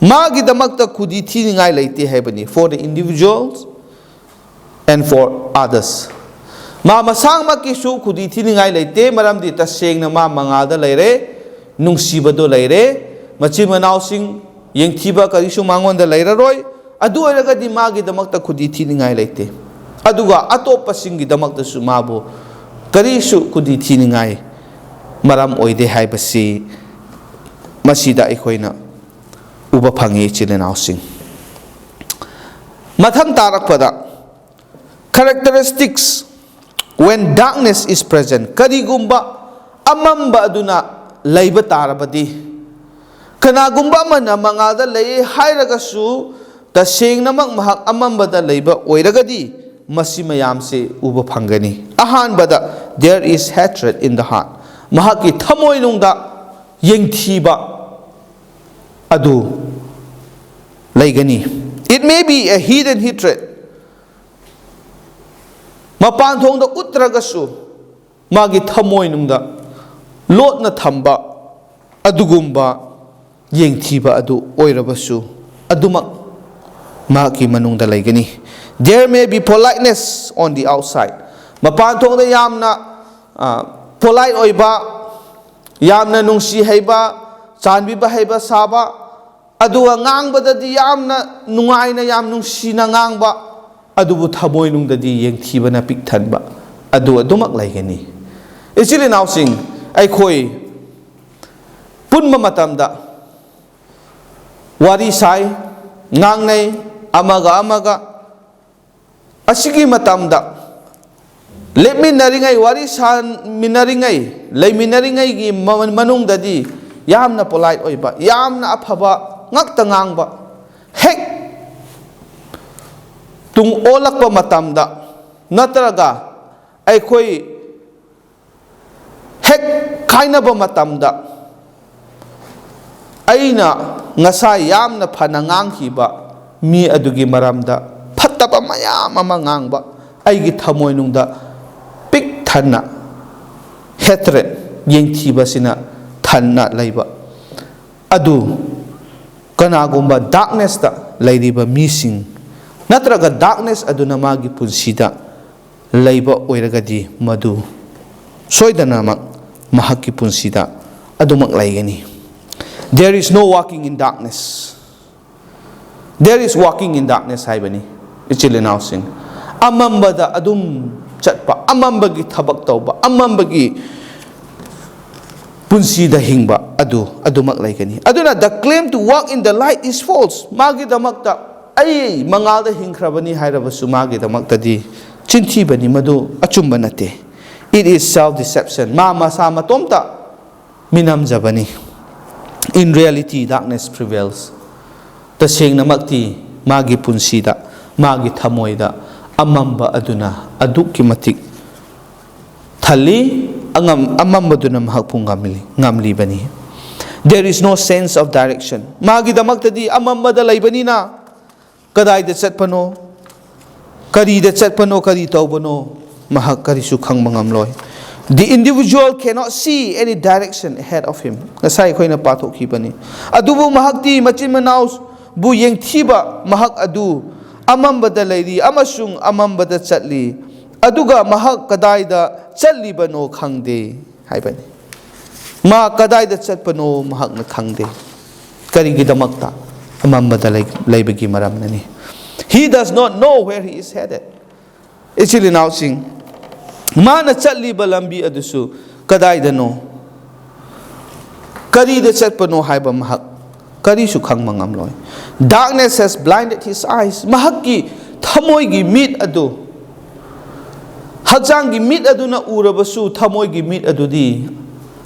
ꯃꯥꯒꯤꯗꯃꯛꯇ ꯈꯨꯗꯤ ꯊꯤꯅꯤꯡꯉꯥꯏ ꯂꯩꯇꯦ ꯍꯥꯏꯕꯅꯤ, for the individuals and for others꯫ ꯃꯥ ꯃꯁꯥꯃꯛꯀꯤꯁꯨ ꯈꯨꯗꯤ ꯊꯤꯅꯤꯡꯉꯥꯏ ꯂꯩꯇꯦ, ꯃꯔꯝꯗꯤ ꯇꯁꯦꯡꯅ ꯃꯥ ꯃꯉꯥꯜꯗ ꯂꯩꯔꯦ, ꯅꯨꯡꯁꯤꯕꯗꯣ ꯂꯩꯔꯦ, ꯃꯆꯤꯟ ꯃꯅꯥꯎꯁꯤꯡ ꯌꯦꯡꯊꯤꯕ ꯀꯔꯤꯁꯨ ꯃꯉꯣꯟꯗ ꯂꯩꯔꯔꯣꯏ꯫ ꯑꯗꯨ ꯑꯣꯏꯔꯒꯗꯤ ꯃꯥꯒꯤꯗꯃꯛꯇ ꯈꯨꯗꯤ ꯊꯤꯅꯤꯡꯉꯥꯏ ꯂꯩꯇꯦ꯫ ꯑꯗꯨꯒ ꯑꯇꯣꯞꯄꯁꯤꯡꯒꯤꯗꯃꯛꯇꯁꯨ ꯃꯥꯕꯨ ꯀꯔꯤꯁꯨ ꯈꯨꯗꯤ ꯊꯤꯅꯤꯡꯉꯥꯏ ꯃꯔꯝ ꯑꯣꯏꯗꯦ ꯍꯥꯏꯕꯁꯤ ꯃꯁꯤꯗ ꯑꯩꯈꯣꯏꯅ ꯎꯕ ꯐꯪꯉꯤ, ꯏꯆꯤꯜ ꯏꯅꯥꯎꯁꯤꯡ꯫ ꯃꯊꯪ ꯇꯥꯔꯛꯄꯗ, characteristics when darkness is present, ꯀꯔꯤꯒꯨꯝꯕ ꯑꯃꯝꯕ ꯑꯗꯨꯅ ꯂꯩꯕ ꯇꯥꯔꯕꯗꯤ, ꯀꯅꯥꯒꯨꯝꯕ ꯑꯃꯅ ꯃꯉꯥꯜꯗ ꯂꯩ ꯍꯥꯏꯔꯒꯁꯨ ꯇꯁꯦꯡꯅꯃꯛ ꯃꯍꯥꯛ ꯑꯃꯝꯕꯗ ꯂꯩꯕ ꯑꯣꯏꯔꯒꯗꯤ, ꯃꯁꯤ ꯃꯌꯥꯝꯁꯦ ꯎꯕ ꯐꯪꯒꯅꯤ꯫ ꯑꯍꯥꯟꯕꯗ, there is hatred in the heart꯫ ꯃꯍꯥꯛꯀꯤ ꯊꯃꯣꯏꯅꯨꯡꯗ ꯌꯦꯡꯊꯤꯕ ꯑꯗꯨ ꯂꯩꯒꯅꯤ꯫ It may be a hidden hatred, ꯃꯄꯥꯟ ꯊꯣꯡꯗ ꯎꯠꯇ꯭ꯔꯒꯁꯨ ꯃꯥꯒꯤ ꯊꯃꯣꯏꯅꯨꯡꯗ ꯂꯣꯠꯅ ꯊꯝꯕ ꯑꯗꯨꯒꯨꯝꯕ ꯌꯦꯡꯊꯤꯕ ꯑꯗꯨ ꯑꯣꯏꯔꯕꯁꯨ, ꯑꯗꯨꯃꯛ ꯃꯍꯥꯛꯀꯤ ꯃꯅꯨꯡꯗ ꯂꯩꯒꯅꯤ꯫ There may be politeness on the outside, ꯃꯄꯥꯟ ꯊꯣꯡꯗ ꯌꯥꯝꯅ ꯄꯣꯂꯥꯏꯠ ꯑꯣꯏꯕ, ꯌꯥꯝꯅ ꯅꯨꯡꯁꯤ ꯍꯩꯕ, ꯆꯥꯟꯕꯤꯕ ꯍꯩꯕ ꯁꯥꯕ, ꯑꯗꯨꯒ ꯉꯥꯡꯕꯗꯗꯤ ꯌꯥꯝꯅ ꯅꯨꯡꯉꯥꯏꯅ, ꯌꯥꯝ ꯅꯨꯡꯁꯤꯅ ꯉꯥꯡꯕ, ꯑꯗꯨꯕꯨ ꯊꯃꯣꯏꯅꯨꯡꯗꯗꯤ ꯌꯦꯡꯊꯤꯕꯅ ꯄꯤꯛ ꯊꯟꯕ ꯑꯗꯨ ꯑꯗꯨꯃꯛ ꯂꯩꯒꯅꯤ꯫ ꯏꯆꯤꯜ ꯏꯅꯥꯎꯁꯤꯡ, ꯑꯩꯈꯣꯏ ꯄꯨꯟꯕ ꯃꯇꯝꯗ ꯋꯥꯔꯤ ꯁꯥꯏ, ꯉꯥꯡꯅꯩ, ꯑꯃꯒ ꯑꯃꯒ꯫ ꯑꯁꯤꯒꯤ ꯃꯇꯝꯗ ꯂꯦꯞꯃꯤꯟꯅꯔꯤꯉꯩ, ꯋꯥꯔꯤ ꯁꯥꯃꯤꯟꯅꯔꯤꯉꯩ, ꯂꯩꯃꯤꯟꯅꯔꯤꯉꯩꯒꯤ ꯃ-, ꯃꯅꯨꯡꯗꯗꯤ ꯌꯥꯝꯅ polite ꯑꯣꯏꯕ, ꯌꯥꯝꯅ ꯑꯐꯕ ꯉꯥꯛꯇ ꯉꯥꯡꯕ꯫ ꯍꯦꯛ ꯇꯨꯡ ꯑꯣꯜꯂꯛꯄ ꯃꯇꯝꯗ, ꯅꯠꯇ꯭ꯔꯒ ꯑꯩꯈꯣꯏ ꯍꯦꯛ ꯈꯥꯏꯅꯕ ꯃꯇꯝꯗ, ꯑꯩꯅ ꯉꯁꯥꯏ ꯌꯥꯝꯅ ꯐꯅ ꯉꯥꯡꯈꯤꯕ ꯃꯤ ꯑꯗꯨꯒꯤ ꯃꯔꯝꯗ ꯐꯠꯇꯕ ꯃꯌꯥꯝ ꯑꯃ ꯉꯥꯡꯕ, ꯑꯩꯒꯤ ꯊꯃꯣꯏꯅꯨꯡꯗ ꯄꯤꯛ ꯊꯟꯅ hatred, ꯌꯦꯡꯊꯤꯕꯁꯤꯅ ꯊꯟꯅ ꯂꯩꯕ ꯑꯗꯨ, ꯀꯅꯥꯒꯨꯝꯕ darkness ꯇ ꯂꯩꯔꯤꯕ ꯃꯤꯁꯤꯡ, ꯅꯠꯇ꯭ꯔꯒ darkness ꯑꯗꯨꯅ ꯃꯥꯒꯤ ꯄꯨꯟꯁꯤꯗ ꯂꯩꯕ ꯑꯣꯏꯔꯒꯗꯤ, ꯃꯗꯨ ꯁꯣꯏꯗꯅꯃꯛ ꯃꯍꯥꯛꯀꯤ ꯄꯨꯟꯁꯤꯗ ꯑꯗꯨꯃꯛ ꯂꯩꯒꯅꯤ꯫ There is no walking in darkness. There is walking in darkness ꯍꯥꯏꯕꯅꯤ, ꯏꯆꯤꯜ ꯏꯅꯥꯎꯁꯤꯡ꯫ ꯑꯃꯝꯕꯗ ꯑꯗꯨꯝ ꯆꯠꯄ, ꯑꯃꯝꯕꯒꯤ ꯊꯕꯛ ꯇꯧꯕ, ꯑꯃꯝꯕꯒꯤ ꯄꯨꯟꯁꯤꯗ ꯍꯤꯡꯕ ꯑꯗꯨ ꯑꯗꯨꯃꯛ ꯂꯩꯒꯅꯤ꯫ ꯑꯗꯨꯅ, "The claim to walk in the light is false." ꯃꯥꯒꯤꯗꯃꯛꯇ, "ꯑꯩ ꯃꯉꯥꯜꯗ ꯍꯤꯡꯈ꯭ꯔꯕꯅꯤ" ꯍꯥꯏꯔꯕꯁꯨ, ꯃꯥꯒꯤꯗꯃꯛꯇꯗꯤ ꯆꯤꯟꯊꯤꯕꯅꯤ, ꯃꯗꯨ ꯑꯆꯨꯝꯕ ꯅꯠꯇꯦ꯫ It is self deception. ꯃꯥ ꯃꯁꯥ ꯃꯇꯣꯝꯇ ꯃꯤꯅꯝꯖꯕꯅꯤ꯫ In reality, darkness prevails. ꯇꯁꯦꯡꯅꯃꯛꯇꯤ ꯃꯥꯒꯤ ꯄꯨꯟꯁꯤꯗ, ꯃꯥꯒꯤ ꯊꯃꯣꯏꯗ ꯑꯃꯝꯕ ꯑꯗꯨꯅ ꯑꯗꯨꯛꯀꯤ ꯃꯇꯤꯛ ꯊꯜꯂꯤ, ꯑꯉꯝ-, ꯑꯃꯝꯕꯗꯨꯅ ꯃꯍꯥꯛꯄꯨ ꯉꯝꯂꯤ-, ꯉꯝꯂꯤꯕꯅꯤ꯫ There is no sense of direction. ꯃꯥꯒꯤꯗꯃꯛꯇꯗꯤ ꯑꯃꯝꯕꯗ ꯂꯩꯕꯅꯤꯅ, ꯀꯗꯥꯏꯗ ꯆꯠꯄꯅꯣ, ꯀꯔꯤꯗ ꯆꯠꯄꯅꯣ, ꯀꯔꯤ ꯇꯧꯕꯅꯣ, ꯃꯍꯥꯛ ꯀꯔꯤꯁꯨ ꯈꯪꯕ ꯉꯝꯂꯣꯏ꯫ The individual cannot see any direction ahead of him. ꯉꯁꯥꯏ ꯑꯩꯈꯣꯏꯅ ꯄꯥꯊꯣꯛꯈꯤꯕꯅꯤ꯫ ꯑꯗꯨꯕꯨ ꯃꯍꯥꯛꯇꯤ ꯃꯆꯤꯟ ꯃꯅꯥꯎꯕꯨ ꯌꯦꯡꯊꯤꯕ ꯃꯍꯥꯛ ꯑꯗꯨ ꯑꯃꯝꯕꯗ ꯂꯩꯔꯤ ꯑꯃꯁꯨꯡ ꯑꯃꯝꯕꯗ ꯆꯠꯂꯤ, ꯑꯗꯨꯒ ꯃꯍꯥꯛ ꯀꯗꯥꯏꯗ ꯆꯠꯂꯤꯕꯅꯣ ꯈꯪꯗꯦ ꯍꯥꯏꯕꯅꯤ꯫ ꯃꯥ ꯀꯗꯥꯏꯗ ꯆꯠꯄꯅꯣ ꯃꯍꯥꯛꯅ ꯈꯪꯗꯦ꯫ ꯀꯔꯤꯒꯤꯗꯃꯛꯇ? ꯑꯃꯝꯕꯗ ꯂꯩ-, ꯂꯩꯕꯒꯤ ꯃꯔꯝꯅꯅꯤ꯫ He does not know where he is headed. ꯏꯆꯤꯜ ꯏꯅꯥꯎꯁꯤꯡ, ꯃꯥꯅ ꯆꯠꯂꯤꯕ ꯂꯝꯕꯤ ꯑꯗꯨꯁꯨ ꯀꯗꯥꯏꯗꯅꯣ, ꯀꯔꯤꯗ ꯆꯠꯄꯅꯣ ꯍꯥꯏꯕ ꯃꯍꯥꯛ ꯀꯔꯤꯁꯨ ꯈꯪꯕ ꯉꯝꯂꯣꯏ꯫ Darkness has blinded his eyes. ꯃꯍꯥꯛꯀꯤ ꯊꯃꯣꯏꯒꯤ ꯃꯤꯠ ꯑꯗꯨ, ꯍꯛꯆꯥꯡꯒꯤ ꯃꯤꯠ ꯑꯗꯨꯅ ꯎꯔꯕꯁꯨ, ꯊꯃꯣꯏꯒꯤ ꯃꯤꯠ ꯑꯗꯨꯗꯤ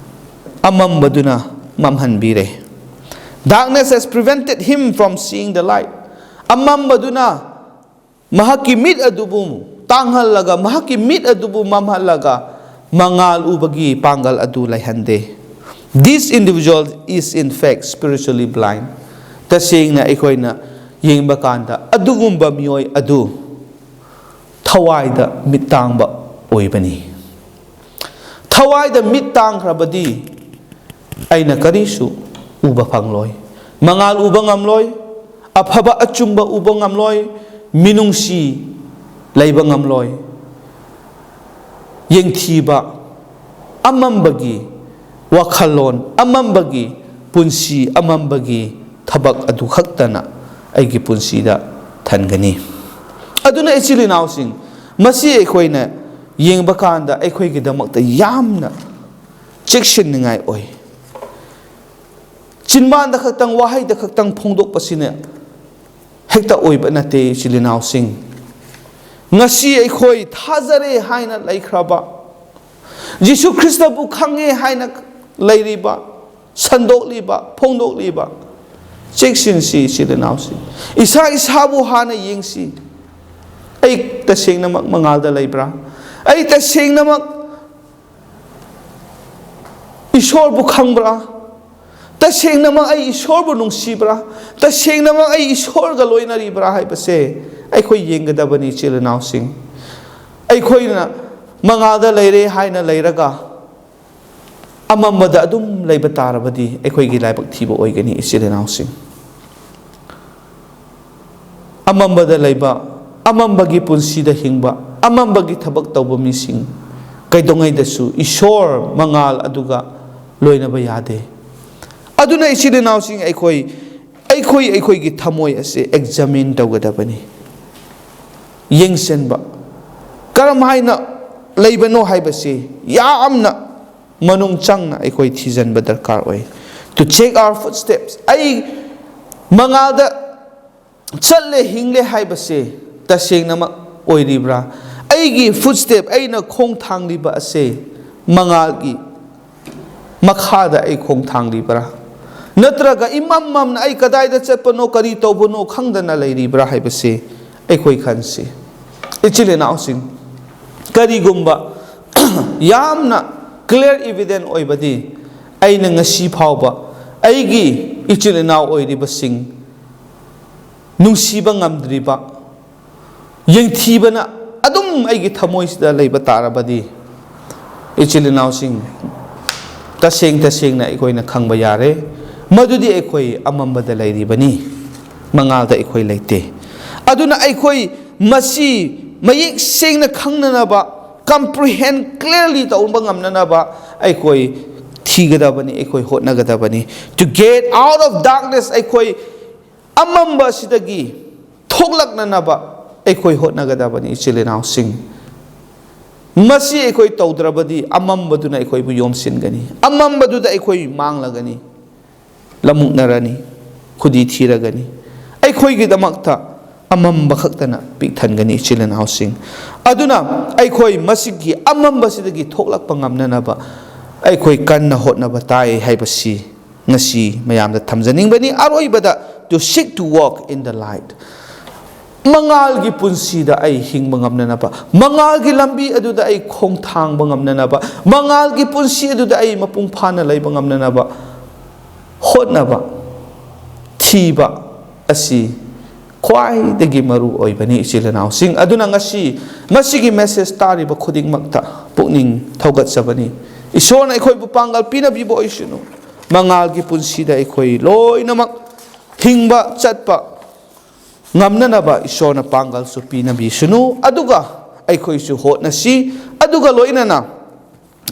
ꯑꯃꯝꯕꯗꯨꯅ ꯃꯝꯍꯟꯕꯤꯔꯦ꯫ Darkness has prevented him from seeing the light. ꯑꯃꯝꯕꯗꯨꯅ ꯃꯍꯥꯛꯀꯤ ꯃꯤꯠ ꯑꯗꯨꯕꯨ ꯇꯥꯡꯍꯜꯂꯒ, ꯃꯍꯥꯛꯀꯤ ꯃꯤꯠ ꯑꯗꯨꯕꯨ ꯃꯝꯍꯜꯂꯒ, ꯃꯉꯥꯜ ꯎꯕꯒꯤ ꯄꯥꯡꯒꯜ ꯑꯗꯨ ꯂꯩꯍꯟꯗꯦ꯫ This individual is in fact spiritually blind. ꯇꯁꯦꯡꯅ ꯑꯩꯈꯣꯏꯅ ꯌꯦꯡꯕ ꯀꯥꯟꯗ, ꯑꯗꯨꯒꯨꯝꯕ ꯃꯤꯑꯣꯏ ꯑꯗꯨ ꯊꯋꯥꯏꯗ ꯃꯤꯠ ꯇꯥꯡꯕ ꯑꯣꯏꯕꯅꯤ꯫ ꯊꯋꯥꯏꯗ ꯃꯤꯠ ꯇꯥꯡꯈ꯭ꯔꯕꯗꯤ, ꯑꯩꯅ ꯀꯔꯤꯁꯨ ꯎꯕ ꯐꯪꯂꯣꯏ꯫ ꯃꯉꯥꯜ ꯎꯕ ꯉꯝꯂꯣꯏ, ꯑꯐꯕ ꯑꯆꯨꯝꯕ ꯎꯕ ꯉꯝꯂꯣꯏ, ꯃꯤꯅꯨꯡꯁꯤ ꯂꯩꯕ ꯉꯝꯂꯣꯏ꯫ ꯌꯦꯡꯊꯤꯕ, ꯑꯃꯝꯕꯒꯤ ꯋꯥꯈꯜꯂꯣꯟ, ꯑꯃꯝꯕꯒꯤ ꯄꯨꯟꯁꯤ, ꯑꯃꯝꯕꯒꯤ ꯊꯕꯛ ꯑꯗꯨ ꯈꯛꯇꯅ ꯑꯩꯒꯤ ꯄꯨꯟꯁꯤꯗ ꯊꯟꯒꯅꯤ꯫ ꯑꯗꯨꯅ ꯏꯆꯤꯜ ꯏꯅꯥꯎꯁꯤꯡ, ꯃꯁꯤ ꯑꯩꯈꯣꯏꯅ ꯌꯦꯡꯕ ꯀꯥꯟꯗ ꯑꯩꯈꯣꯏꯒꯤꯗꯃꯛꯇ ꯌꯥꯝꯅ ꯆꯦꯛꯁꯤꯟꯅꯤꯡꯉꯥꯏ ꯑꯣꯏ꯫ ꯆꯤꯟꯕꯥꯟꯗ ꯈꯛꯇꯪ, ꯋꯥꯍꯩꯗ ꯈꯛꯇꯪ ꯐꯣꯡꯗꯣꯛꯄꯁꯤꯅ ꯍꯦꯛꯇ ꯑꯣꯏꯕ ꯅꯠꯇꯦ, ꯏꯆꯤꯜ ꯏꯅꯥꯎꯁꯤꯡ꯫ ꯉꯁꯤ ꯑꯩꯈꯣꯏ ꯊꯥꯖꯔꯦ ꯍꯥꯏꯅ ꯂꯩꯈ꯭ꯔꯕ, ꯖꯤꯁꯨ ꯈ꯭ꯔꯤꯁꯇꯕꯨ ꯈꯪꯉꯦ ꯍꯥꯏꯅ ꯂꯩꯔꯤꯕ, ꯁꯟꯗꯣꯛꯂꯤꯕ, ꯐꯣꯡꯗꯣꯛꯂꯤꯕ, ꯆꯦꯛꯁꯤꯟꯁꯤ, ꯏꯆꯤꯜ ꯏꯅꯥꯎꯁꯤꯡ꯫ ꯏꯁꯥ ꯏꯁꯥꯕꯨ ꯍꯥꯟꯅ ꯌꯦꯡꯁꯤ꯫ ꯑꯩ ꯇꯁꯦꯡꯅꯃꯛ ꯃꯉꯥꯜꯗ ꯂꯩꯕ꯭ꯔꯥ? ꯑꯩ ꯇꯁꯦꯡꯅꯃꯛ ꯏꯁꯣꯔꯕꯨ ꯈꯪꯕ꯭ꯔꯥ? ꯇꯁꯦꯡꯅꯃꯛ ꯑꯩ ꯏꯁꯣꯔꯕꯨ ꯅꯨꯡꯁꯤꯕ꯭ꯔꯥ? ꯇꯁꯦꯡꯅꯃꯛ ꯑꯩ ꯏꯁꯣꯔꯒ ꯂꯣꯏꯅꯔꯤꯕ꯭ꯔꯥ ꯍꯥꯏꯕꯁꯦ ꯑꯩꯈꯣꯏ ꯌꯦꯡꯒꯗꯕꯅꯤ, ꯏꯆꯤꯜ ꯏꯅꯥꯎꯁꯤꯡ꯫ ꯑꯩꯈꯣꯏꯅ ꯃꯉꯥꯜꯗ ꯂꯩꯔꯦ ꯍꯥꯏꯅ ꯂꯩꯔꯒ ꯑꯃꯝꯕꯗ ꯑꯗꯨꯝ ꯂꯩꯕ ꯇꯥꯔꯕꯗꯤ, ꯑꯩꯈꯣꯏꯒꯤ ꯂꯥꯏꯕꯛ ꯊꯤꯕ ꯑꯣꯏꯒꯅꯤ, ꯏꯆꯤꯜ ꯏꯅꯥꯎꯁꯤꯡ꯫ ꯑꯃꯝꯕꯗ ꯂꯩꯕ, ꯑꯃꯝꯕꯒꯤ ꯄꯨꯟꯁꯤꯗ ꯍꯤꯡꯕ, ꯑꯃꯝꯕꯒꯤ ꯊꯕꯛ ꯇꯧꯕ ꯃꯤꯁꯤꯡ ꯀꯩꯗꯧꯉꯩꯗꯁꯨ ꯏꯁꯣꯔ ꯃꯉꯥꯜ ꯑꯗꯨꯒ ꯂꯣꯏꯅꯕ ꯌꯥꯗꯦ꯫ ꯑꯗꯨꯅ ꯏꯆꯤꯜ ꯏꯅꯥꯎꯁꯤꯡ, ꯑꯩꯈꯣꯏ, ꯑꯩꯈꯣꯏ, ꯑꯩꯈꯣꯏꯒꯤ ꯊꯃꯣꯏ ꯑꯁꯤ examine ꯇꯧꯒꯗꯕꯅꯤ꯫ ꯌꯦꯡꯁꯤꯟꯕ, ꯀꯔꯝ ꯍꯥꯏꯅ ꯂꯩꯕꯅꯣ ꯍꯥꯏꯕꯁꯤ ꯌꯥꯝꯅ ꯃꯅꯨꯡ ꯆꯪꯅ ꯑꯩꯈꯣꯏ ꯊꯤꯖꯤꯟꯕ ꯗꯔꯀꯥꯔ ꯑꯣꯏ꯫ To check our footsteps. ꯑꯩ ꯃꯉꯥꯜꯗ ꯆꯠꯂꯦ, ꯍꯤꯡꯂꯦ ꯍꯥꯏꯕꯁꯦ ꯇꯁꯦꯡꯅꯃꯛ ꯑꯣꯏꯔꯤꯕ꯭ꯔꯥ? ꯑꯩꯒꯤ ꯐꯨꯠꯁ꯭ꯇꯦꯞ, ꯑꯩꯅ ꯈꯣꯡ ꯊꯥꯡꯂꯤꯕ ꯑꯁꯦ ꯃꯉꯥꯜꯒꯤ ꯃꯈꯥꯗ ꯑꯩ ꯈꯣꯡ ꯊꯥꯡꯂꯤꯕ꯭ꯔꯥ? ꯅꯠꯇ꯭ꯔꯒ ꯏꯃꯝ ꯃꯝꯅ ꯑꯩ ꯀꯗꯥꯏꯗ ꯆꯠꯄꯅꯣ, ꯀꯔꯤ ꯇꯧꯕꯅꯣ ꯈꯪꯗꯅ ꯂꯩꯔꯤꯕ꯭ꯔꯥ ꯍꯥꯏꯕꯁꯦ ꯑꯩꯈꯣꯏ ꯈꯟꯁꯤ꯫ ꯏꯆꯤꯜ ꯏꯅꯥꯎꯁꯤꯡ, ꯀꯔꯤꯒꯨꯝꯕ ꯌꯥꯝꯅ ꯀ꯭ꯂꯤꯌꯥꯔ ꯏꯚꯤꯗꯦꯟ ꯑꯣꯏꯕꯗꯤ, ꯑꯩꯅ ꯉꯁꯤ ꯐꯥꯎꯕ ꯑꯩꯒꯤ ꯏꯆꯤꯜ ꯏꯅꯥꯎ ꯑꯣꯏꯔꯤꯕꯁꯤꯡ ꯅꯨꯡꯁꯤꯕ ꯉꯝꯗ꯭ꯔꯤꯕ, ꯌꯦꯡꯊꯤꯕꯅ ꯑꯗꯨꯝ ꯑꯩꯒꯤ ꯊꯃꯣꯏꯁꯤꯗ ꯂꯩꯕ ꯇꯥꯔꯕꯗꯤ, ꯏꯆꯤꯜ ꯏꯅꯥꯎꯁꯤꯡ, ꯇꯁꯦꯡ ꯇꯁꯦꯡꯅ ꯑꯩꯈꯣꯏꯅ ꯈꯪꯕ ꯌꯥꯔꯦ, ꯃꯗꯨꯗꯤ ꯑꯩꯈꯣꯏ ꯑꯃꯝꯕꯗ ꯂꯩꯔꯤꯕꯅꯤ, ꯃꯉꯥꯜꯗ ꯑꯩꯈꯣꯏ ꯂꯩꯇꯦ꯫ ꯑꯗꯨꯅ ꯑꯩꯈꯣꯏ ꯃꯁꯤ ꯃꯌꯦꯛ ꯁꯦꯡꯅ ꯈꯪꯅꯅꯕ, ꯀꯝꯄ꯭ꯔꯤꯍꯦꯟ ꯀ꯭ꯂꯤꯌꯥꯔꯂꯤ ꯇꯧꯕ ꯉꯝꯅꯅꯕ ꯑꯩꯈꯣꯏ ꯊꯤꯒꯗꯕꯅꯤ, ꯑꯩꯈꯣꯏ ꯍꯣꯠꯅꯒꯗꯕꯅꯤ꯫ To get out of darkness, ꯑꯩꯈꯣꯏ ꯑꯃꯝꯕ ꯑꯁꯤꯗꯒꯤ ꯊꯣꯛꯂꯛꯅꯅꯕ ꯑꯩꯈꯣꯏ ꯍꯣꯠꯅꯒꯗꯕꯅꯤ, ꯏꯆꯤꯜ ꯏꯅꯥꯎꯁꯤꯡ꯫ ꯃꯁꯤ ꯑꯩꯈꯣꯏ ꯇꯧꯗ꯭ꯔꯕꯗꯤ ꯑꯃꯝꯕꯗꯨꯅ ꯑꯩꯈꯣꯏꯕꯨ ꯌꯣꯝꯁꯤꯟꯒꯅꯤ, ꯑꯃꯝꯕꯗꯨꯗ ꯑꯩꯈꯣꯏ ꯃꯥꯡꯂꯒꯅꯤ, ꯂꯃꯨꯛꯅꯔꯅꯤ, ꯈꯨꯗꯤ ꯊꯤꯔꯒꯅꯤ꯫ ꯑꯩꯈꯣꯏꯒꯤꯗꯃꯛꯇ ꯑꯃꯝꯕ ꯈꯛꯇꯅ ꯄꯤꯛ ꯊꯟꯒꯅꯤ, ꯏꯆꯤꯜ ꯏꯅꯥꯎꯁꯤꯡ꯫ ꯑꯗꯨꯅ ꯑꯩꯈꯣꯏ ꯃꯁꯤꯒꯤ ꯑꯃꯝꯕꯁꯤꯗꯒꯤ ꯊꯣꯛꯂꯛꯄ ꯉꯝꯅꯅꯕ ꯑꯩꯈꯣꯏ ꯀꯟꯅ ꯍꯣꯠꯅꯕ ꯇꯥꯏ ꯍꯥꯏꯕꯁꯤ ꯉꯁꯤ ꯃꯌꯥꯝꯗ ꯊꯝꯖꯅꯤꯡꯕꯅꯤ꯫ ꯑꯔꯣꯏꯕꯗ, to seek to walk in the light꯫ ꯃꯉꯥꯜꯒꯤ ꯄꯨꯟꯁꯤꯗ ꯑꯩ ꯍꯤꯡꯕ ꯉꯝꯅꯅꯕ, ꯃꯉꯥꯜꯒꯤ ꯂꯝꯕꯤ ꯑꯗꯨꯗ ꯑꯩ ꯈꯣꯡꯊꯥꯡꯕ ꯉꯝꯅꯅꯕ, ꯃꯉꯥꯜꯒꯤ ꯄꯨꯟꯁꯤ ꯑꯗꯨꯗ ꯑꯩ ꯃꯄꯨꯡ ꯐꯥꯅ ꯂꯩꯕ ꯉꯝꯅꯅꯕ ꯍꯣꯠꯅꯕ, ꯊꯤꯕ ꯑꯁꯤ ꯈ꯭ꯋꯥꯏꯗꯒꯤ ꯃꯔꯨ ꯑꯣꯏꯕꯅꯤ, ꯏꯆꯤꯜ ꯏꯅꯥꯎꯁꯤꯡ꯫ ꯑꯗꯨꯅ ꯉꯁꯤ ꯃꯁꯤꯒꯤ ꯃꯦꯁꯦꯖ ꯇꯥꯔꯤꯕ ꯈꯨꯗꯤꯡꯃꯛꯇ ꯄꯨꯛꯅꯤꯡ ꯊꯧꯒꯠꯆꯕꯅꯤ꯫ ꯏꯁꯣꯔꯅ ꯑꯩꯈꯣꯏꯕꯨ ꯄꯥꯡꯒꯜ ꯄꯤꯅꯕꯤꯕ ꯑꯣꯏꯁꯅꯨ꯫ ꯃꯉꯥꯜꯒꯤ ꯄꯨꯟꯁꯤꯗ ꯑꯩꯈꯣꯏ ꯂꯣꯏꯅꯃꯛ ꯍꯤꯡꯕ, ꯆꯠꯄ ꯉꯝꯅꯅꯕ ꯏꯁꯣꯔꯅ ꯄꯥꯡꯒꯜꯁꯨ ꯄꯤꯅꯕꯤꯁꯅꯨ꯫ ꯑꯗꯨꯒ ꯑꯩꯈꯣꯏꯁꯨ ꯍꯣꯠꯅꯁꯤ꯫ ꯑꯗꯨꯒ ꯂꯣꯏꯅꯅ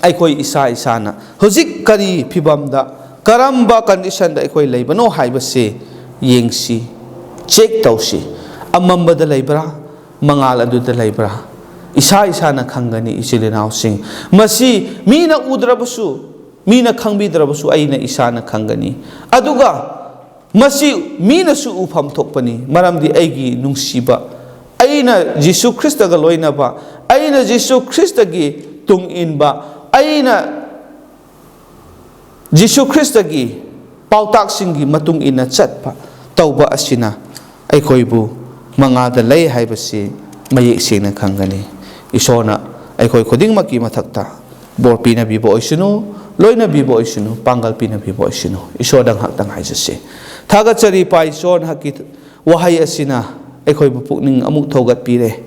ꯑꯩꯈꯣꯏ ꯏꯁꯥ ꯏꯁꯥꯅ ꯍꯧꯖꯤꯛ ꯀꯔꯤ ꯐꯤꯕꯝꯗ, ꯀꯔꯝꯕ ꯀꯟꯗꯤꯁꯟꯗ ꯑꯩꯈꯣꯏ ꯂꯩꯕꯅꯣ ꯍꯥꯏꯕꯁꯤ ꯌꯦꯡꯁꯤ, ꯆꯦꯛ ꯇꯧꯁꯤ꯫ ꯑꯃꯝꯕꯗ ꯂꯩꯕ꯭ꯔꯥ, ꯃꯉꯥꯜ ꯑꯗꯨꯗ ꯂꯩꯕ꯭ꯔꯥ? ꯏꯁꯥ ꯏꯁꯥꯅ ꯈꯪꯒꯅꯤ, ꯏꯆꯤꯜ ꯏꯅꯥꯎꯁꯤꯡ꯫ ꯃꯁꯤ ꯃꯤꯅ ꯎꯗ꯭ꯔꯕꯁꯨ, ꯃꯤꯅ ꯈꯪꯕꯤꯗ꯭ꯔꯕꯁꯨ, ꯑꯩꯅ ꯏꯁꯥꯅ ꯈꯪꯒꯅꯤ꯫ ꯑꯗꯨꯒ ꯃꯁꯤ ꯃꯤꯅꯁꯨ ꯎꯐꯝ ꯊꯣꯛꯄꯅꯤ, ꯃꯔꯝꯗꯤ ꯑꯩꯒꯤ ꯅꯨꯡꯁꯤꯕ, ꯑꯩꯅ ꯖꯤꯁꯨ ꯈ꯭ꯔꯤꯁꯇꯒ ꯂꯣꯏꯅꯕ, ꯑꯩꯅ ꯖꯤꯁꯨ ꯈ꯭ꯔꯤꯁꯇꯒꯤ ꯇꯨꯡ ꯏꯟꯕ, ꯑꯩꯅ ꯖꯤꯁꯨ ꯈ꯭ꯔꯤꯁꯇꯒꯤ ꯄꯥꯎꯇꯥꯛꯁꯤꯡꯒꯤ ꯃꯇꯨꯡ ꯏꯟꯅ ꯆꯠꯄ ꯇꯧꯕ ꯑꯁꯤꯅ ꯑꯩꯈꯣꯏꯕꯨ ꯃꯉꯥꯜꯗ ꯂꯩ ꯍꯥꯏꯕꯁꯤ ꯃꯌꯦꯛ ꯁꯦꯡꯅ ꯈꯪꯒꯅꯤ꯫ ꯏꯁꯣꯔꯅ ꯑꯩꯈꯣꯏ ꯈꯨꯗꯤꯡꯃꯛꯀꯤ ꯃꯊꯛꯇ ꯕꯣꯔ ꯄꯤꯅꯕꯤꯕ ꯑꯣꯏꯁꯅꯨ, ꯂꯣꯏꯅꯕꯤꯕ ꯑꯣꯏꯁꯅꯨ, ꯄꯥꯡꯒꯜ ꯄꯤꯅꯕꯤꯕ ꯑꯣꯏꯁꯅꯨ꯫ ꯏꯁꯣꯔꯗ ꯉꯥꯏꯍꯥꯛꯇꯪ ꯍꯥꯏꯖꯁꯤ꯫ ꯊꯥꯒꯠꯆꯔꯤ ꯏꯄꯥ ꯏꯁꯣꯔ, ꯅꯍꯥꯛꯀꯤ ꯋꯥꯍꯩ ꯑꯁꯤꯅ ꯑꯩꯈꯣꯏꯕꯨ ꯄꯨꯛꯅꯤꯡ ꯑꯃꯨꯛ ꯊꯧꯒꯠꯄꯤꯔꯦ꯫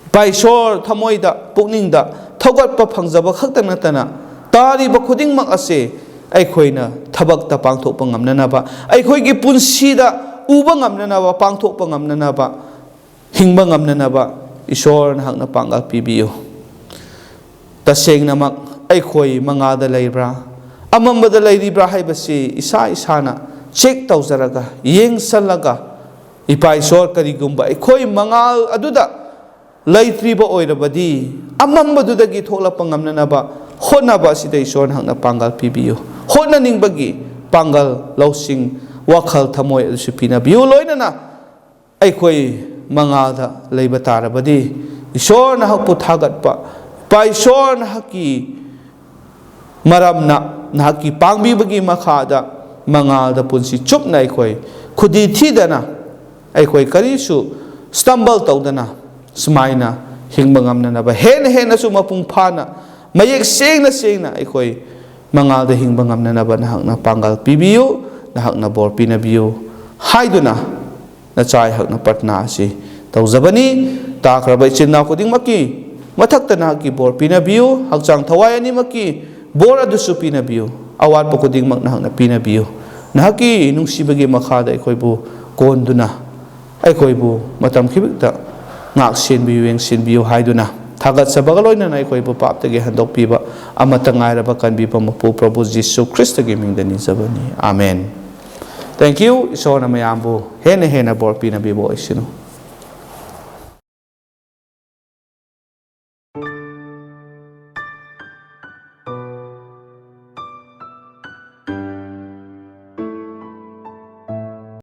ꯏꯄꯥ ꯏꯁꯣꯔ, ꯊꯃꯣꯏꯗ, ꯄꯨꯛꯅꯤꯡꯗ ꯊꯧꯒꯠꯄ ꯐꯪꯖꯕ ꯈꯛꯇ ꯅꯠꯇꯅ, ꯇꯥꯔꯤꯕ ꯈꯨꯗꯤꯡꯃꯛ ꯑꯁꯦ ꯑꯩꯈꯣꯏꯅ ꯊꯕꯛꯇ ꯄꯥꯡꯊꯣꯛꯄ ꯉꯝꯅꯅꯕ, ꯑꯩꯈꯣꯏꯒꯤ ꯄꯨꯟꯁꯤꯗ ꯎꯕ ꯉꯝꯅꯅꯕ, ꯄꯥꯡꯊꯣꯛꯄ ꯉꯝꯅꯅꯕ, ꯍꯤꯡꯕ ꯉꯝꯅꯅꯕ ꯏꯁꯣꯔ ꯅꯍꯥꯛꯅ ꯄꯥꯡꯒꯜ ꯄꯤꯕꯤꯌꯨ꯫ ꯇꯁꯦꯡꯅꯃꯛ ꯑꯩꯈꯣꯏ ꯃꯉꯥꯜꯗ ꯂꯩꯕ꯭ꯔꯥ, ꯑꯃꯝꯕꯗ ꯂꯩꯔꯤꯕ꯭ꯔꯥ ꯍꯥꯏꯕꯁꯤ ꯏꯁꯥ ꯏꯁꯥꯅ ꯆꯦꯛ ꯇꯧꯖꯔꯒ, ꯌꯦꯡꯁꯜꯂꯒ, ꯏꯄꯥ ꯏꯁꯣꯔ, ꯀꯔꯤꯒꯨꯝꯕ ꯑꯩꯈꯣꯏ ꯃꯉꯥꯜ ꯑꯗꯨꯗ ꯂꯩꯇ꯭ꯔꯤꯕ ꯑꯣꯏꯔꯕꯗꯤ, ꯑꯃꯝꯕꯗꯨꯗꯒꯤ ꯊꯣꯛꯂꯛꯄ ꯉꯝꯅꯅꯕ ꯍꯣꯠꯅꯕ ꯑꯁꯤꯗ ꯏꯁꯣꯔ ꯅꯍꯥꯛꯅ ꯄꯥꯡꯒꯜ ꯄꯤꯕꯤꯌꯨ꯫ ꯍꯣꯠꯅꯅꯤꯡꯕꯒꯤ ꯄꯥꯡꯒꯜ, ꯂꯧꯁꯤꯡ, ꯋꯥꯈꯜ, ꯊꯃꯣꯏ ꯑꯗꯨꯁꯨ ꯄꯤꯅꯕꯤꯌꯨ꯫ ꯂꯣꯏꯅꯅ ꯑꯩꯈꯣꯏ ꯃꯉꯥꯜꯗ ꯂꯩꯕ ꯇꯥꯔꯕꯗꯤ, ꯏꯁꯣꯔ ꯅꯍꯥꯛꯄꯨ ꯊꯥꯒꯠꯄ, ꯏꯄꯥ ꯏꯁꯣꯔ ꯅꯍꯥꯛꯀꯤ ꯃꯔꯝꯅ, ꯅꯍꯥꯛꯀꯤ ꯄꯥꯡꯕꯤꯕꯒꯤ ꯃꯈꯥꯗ ꯃꯉꯥꯜꯗ ꯄꯨꯟꯁꯤ ꯆꯨꯞꯅ ꯑꯩꯈꯣꯏ ꯈꯨꯗꯤ ꯊꯤꯗꯅ, ꯑꯩꯈꯣꯏ ꯀꯔꯤꯁꯨ stumble ꯇꯧꯗꯅ ꯁꯨꯃꯥꯏꯅ ꯍꯤꯡꯕ ꯉꯝꯅꯅꯕ, ꯍꯦꯟꯅ ꯍꯦꯟꯅꯁꯨ ꯃꯄꯨꯡ ꯐꯥꯅ, ꯃꯌꯦꯛ ꯁꯦꯡꯅ ꯁꯦꯡꯅ ꯑꯩꯈꯣꯏ ꯃꯉꯥꯜꯗ ꯍꯤꯡꯕ ꯉꯝꯅꯅꯕ ꯅꯍꯥꯛꯅ ꯄꯥꯡꯒꯜ ꯄꯤꯕꯤꯌꯨ, ꯅꯍꯥꯛꯅ ꯕꯣꯔ ꯄꯤꯅꯕꯤꯌꯨ ꯍꯥꯏꯗꯨꯅ ꯅꯆꯥ ꯑꯩꯍꯥꯛꯅ ꯄ꯭ꯔꯊꯅꯥ ꯑꯁꯤ ꯇꯧꯖꯕꯅꯤ꯫ ꯇꯥꯈ꯭ꯔꯕ ꯏꯆꯤꯟ ꯏꯅꯥꯎ ꯈꯨꯗꯤꯡꯃꯛꯀꯤ ꯃꯊꯛꯇ ꯅꯍꯥꯛꯀꯤ ꯕꯣꯔ ꯄꯤꯅꯕꯤꯌꯨ, ꯍꯛꯆꯥꯡ ꯊꯋꯥꯏ ꯑꯅꯤꯃꯛꯀꯤ ꯕꯣꯔ ꯑꯗꯨꯁꯨ ꯄꯤꯅꯕꯤꯌꯨ, ꯑꯋꯥꯠꯄ ꯈꯨꯗꯤꯡꯃꯛ ꯅꯍꯥꯛꯅ ꯄꯤꯅꯕꯤꯌꯨ꯫ ꯅꯍꯥꯛꯀꯤ ꯅꯨꯡꯁꯤꯕꯒꯤ ꯃꯈꯥꯗ ꯑꯩꯈꯣꯏꯕꯨ ꯀꯣꯟꯗꯨꯅ, ꯑꯩꯈꯣꯏꯕꯨ ꯃꯇꯝ ꯈꯤꯕꯤꯛꯇ ꯉꯥꯛ ꯁꯦꯟꯕꯤꯌꯨ, ꯌꯦꯡꯁꯤꯟꯕꯤꯌꯨ ꯍꯥꯏꯗꯨꯅ, ꯊꯥꯒꯠꯆꯕꯒ ꯂꯣꯏꯅꯅ ꯑꯩꯈꯣꯏꯕꯨ ꯄꯥꯞꯇꯒꯤ ꯍꯟꯗꯣꯛꯄꯤꯕ ꯑꯃꯠꯇ ꯉꯥꯏꯔꯕ ꯀꯟꯕꯤꯕ ꯃꯄꯨ ꯄ꯭ꯔꯚꯨ ꯖꯤꯁꯨ ꯈ꯭ꯔꯤꯁꯇꯒꯤ ꯃꯤꯡꯗ ꯅꯤꯖꯕꯅꯤ꯫ ꯑꯥꯃꯦꯟ꯫ Thank you꯫ ꯏꯁꯣꯔꯅ ꯃꯌꯥꯝꯕꯨ ꯍꯦꯟꯅ ꯍꯦꯟꯅ ꯕꯣꯔ ꯄꯤꯅꯕꯤꯕ ꯑꯣꯏꯁꯅꯨ꯫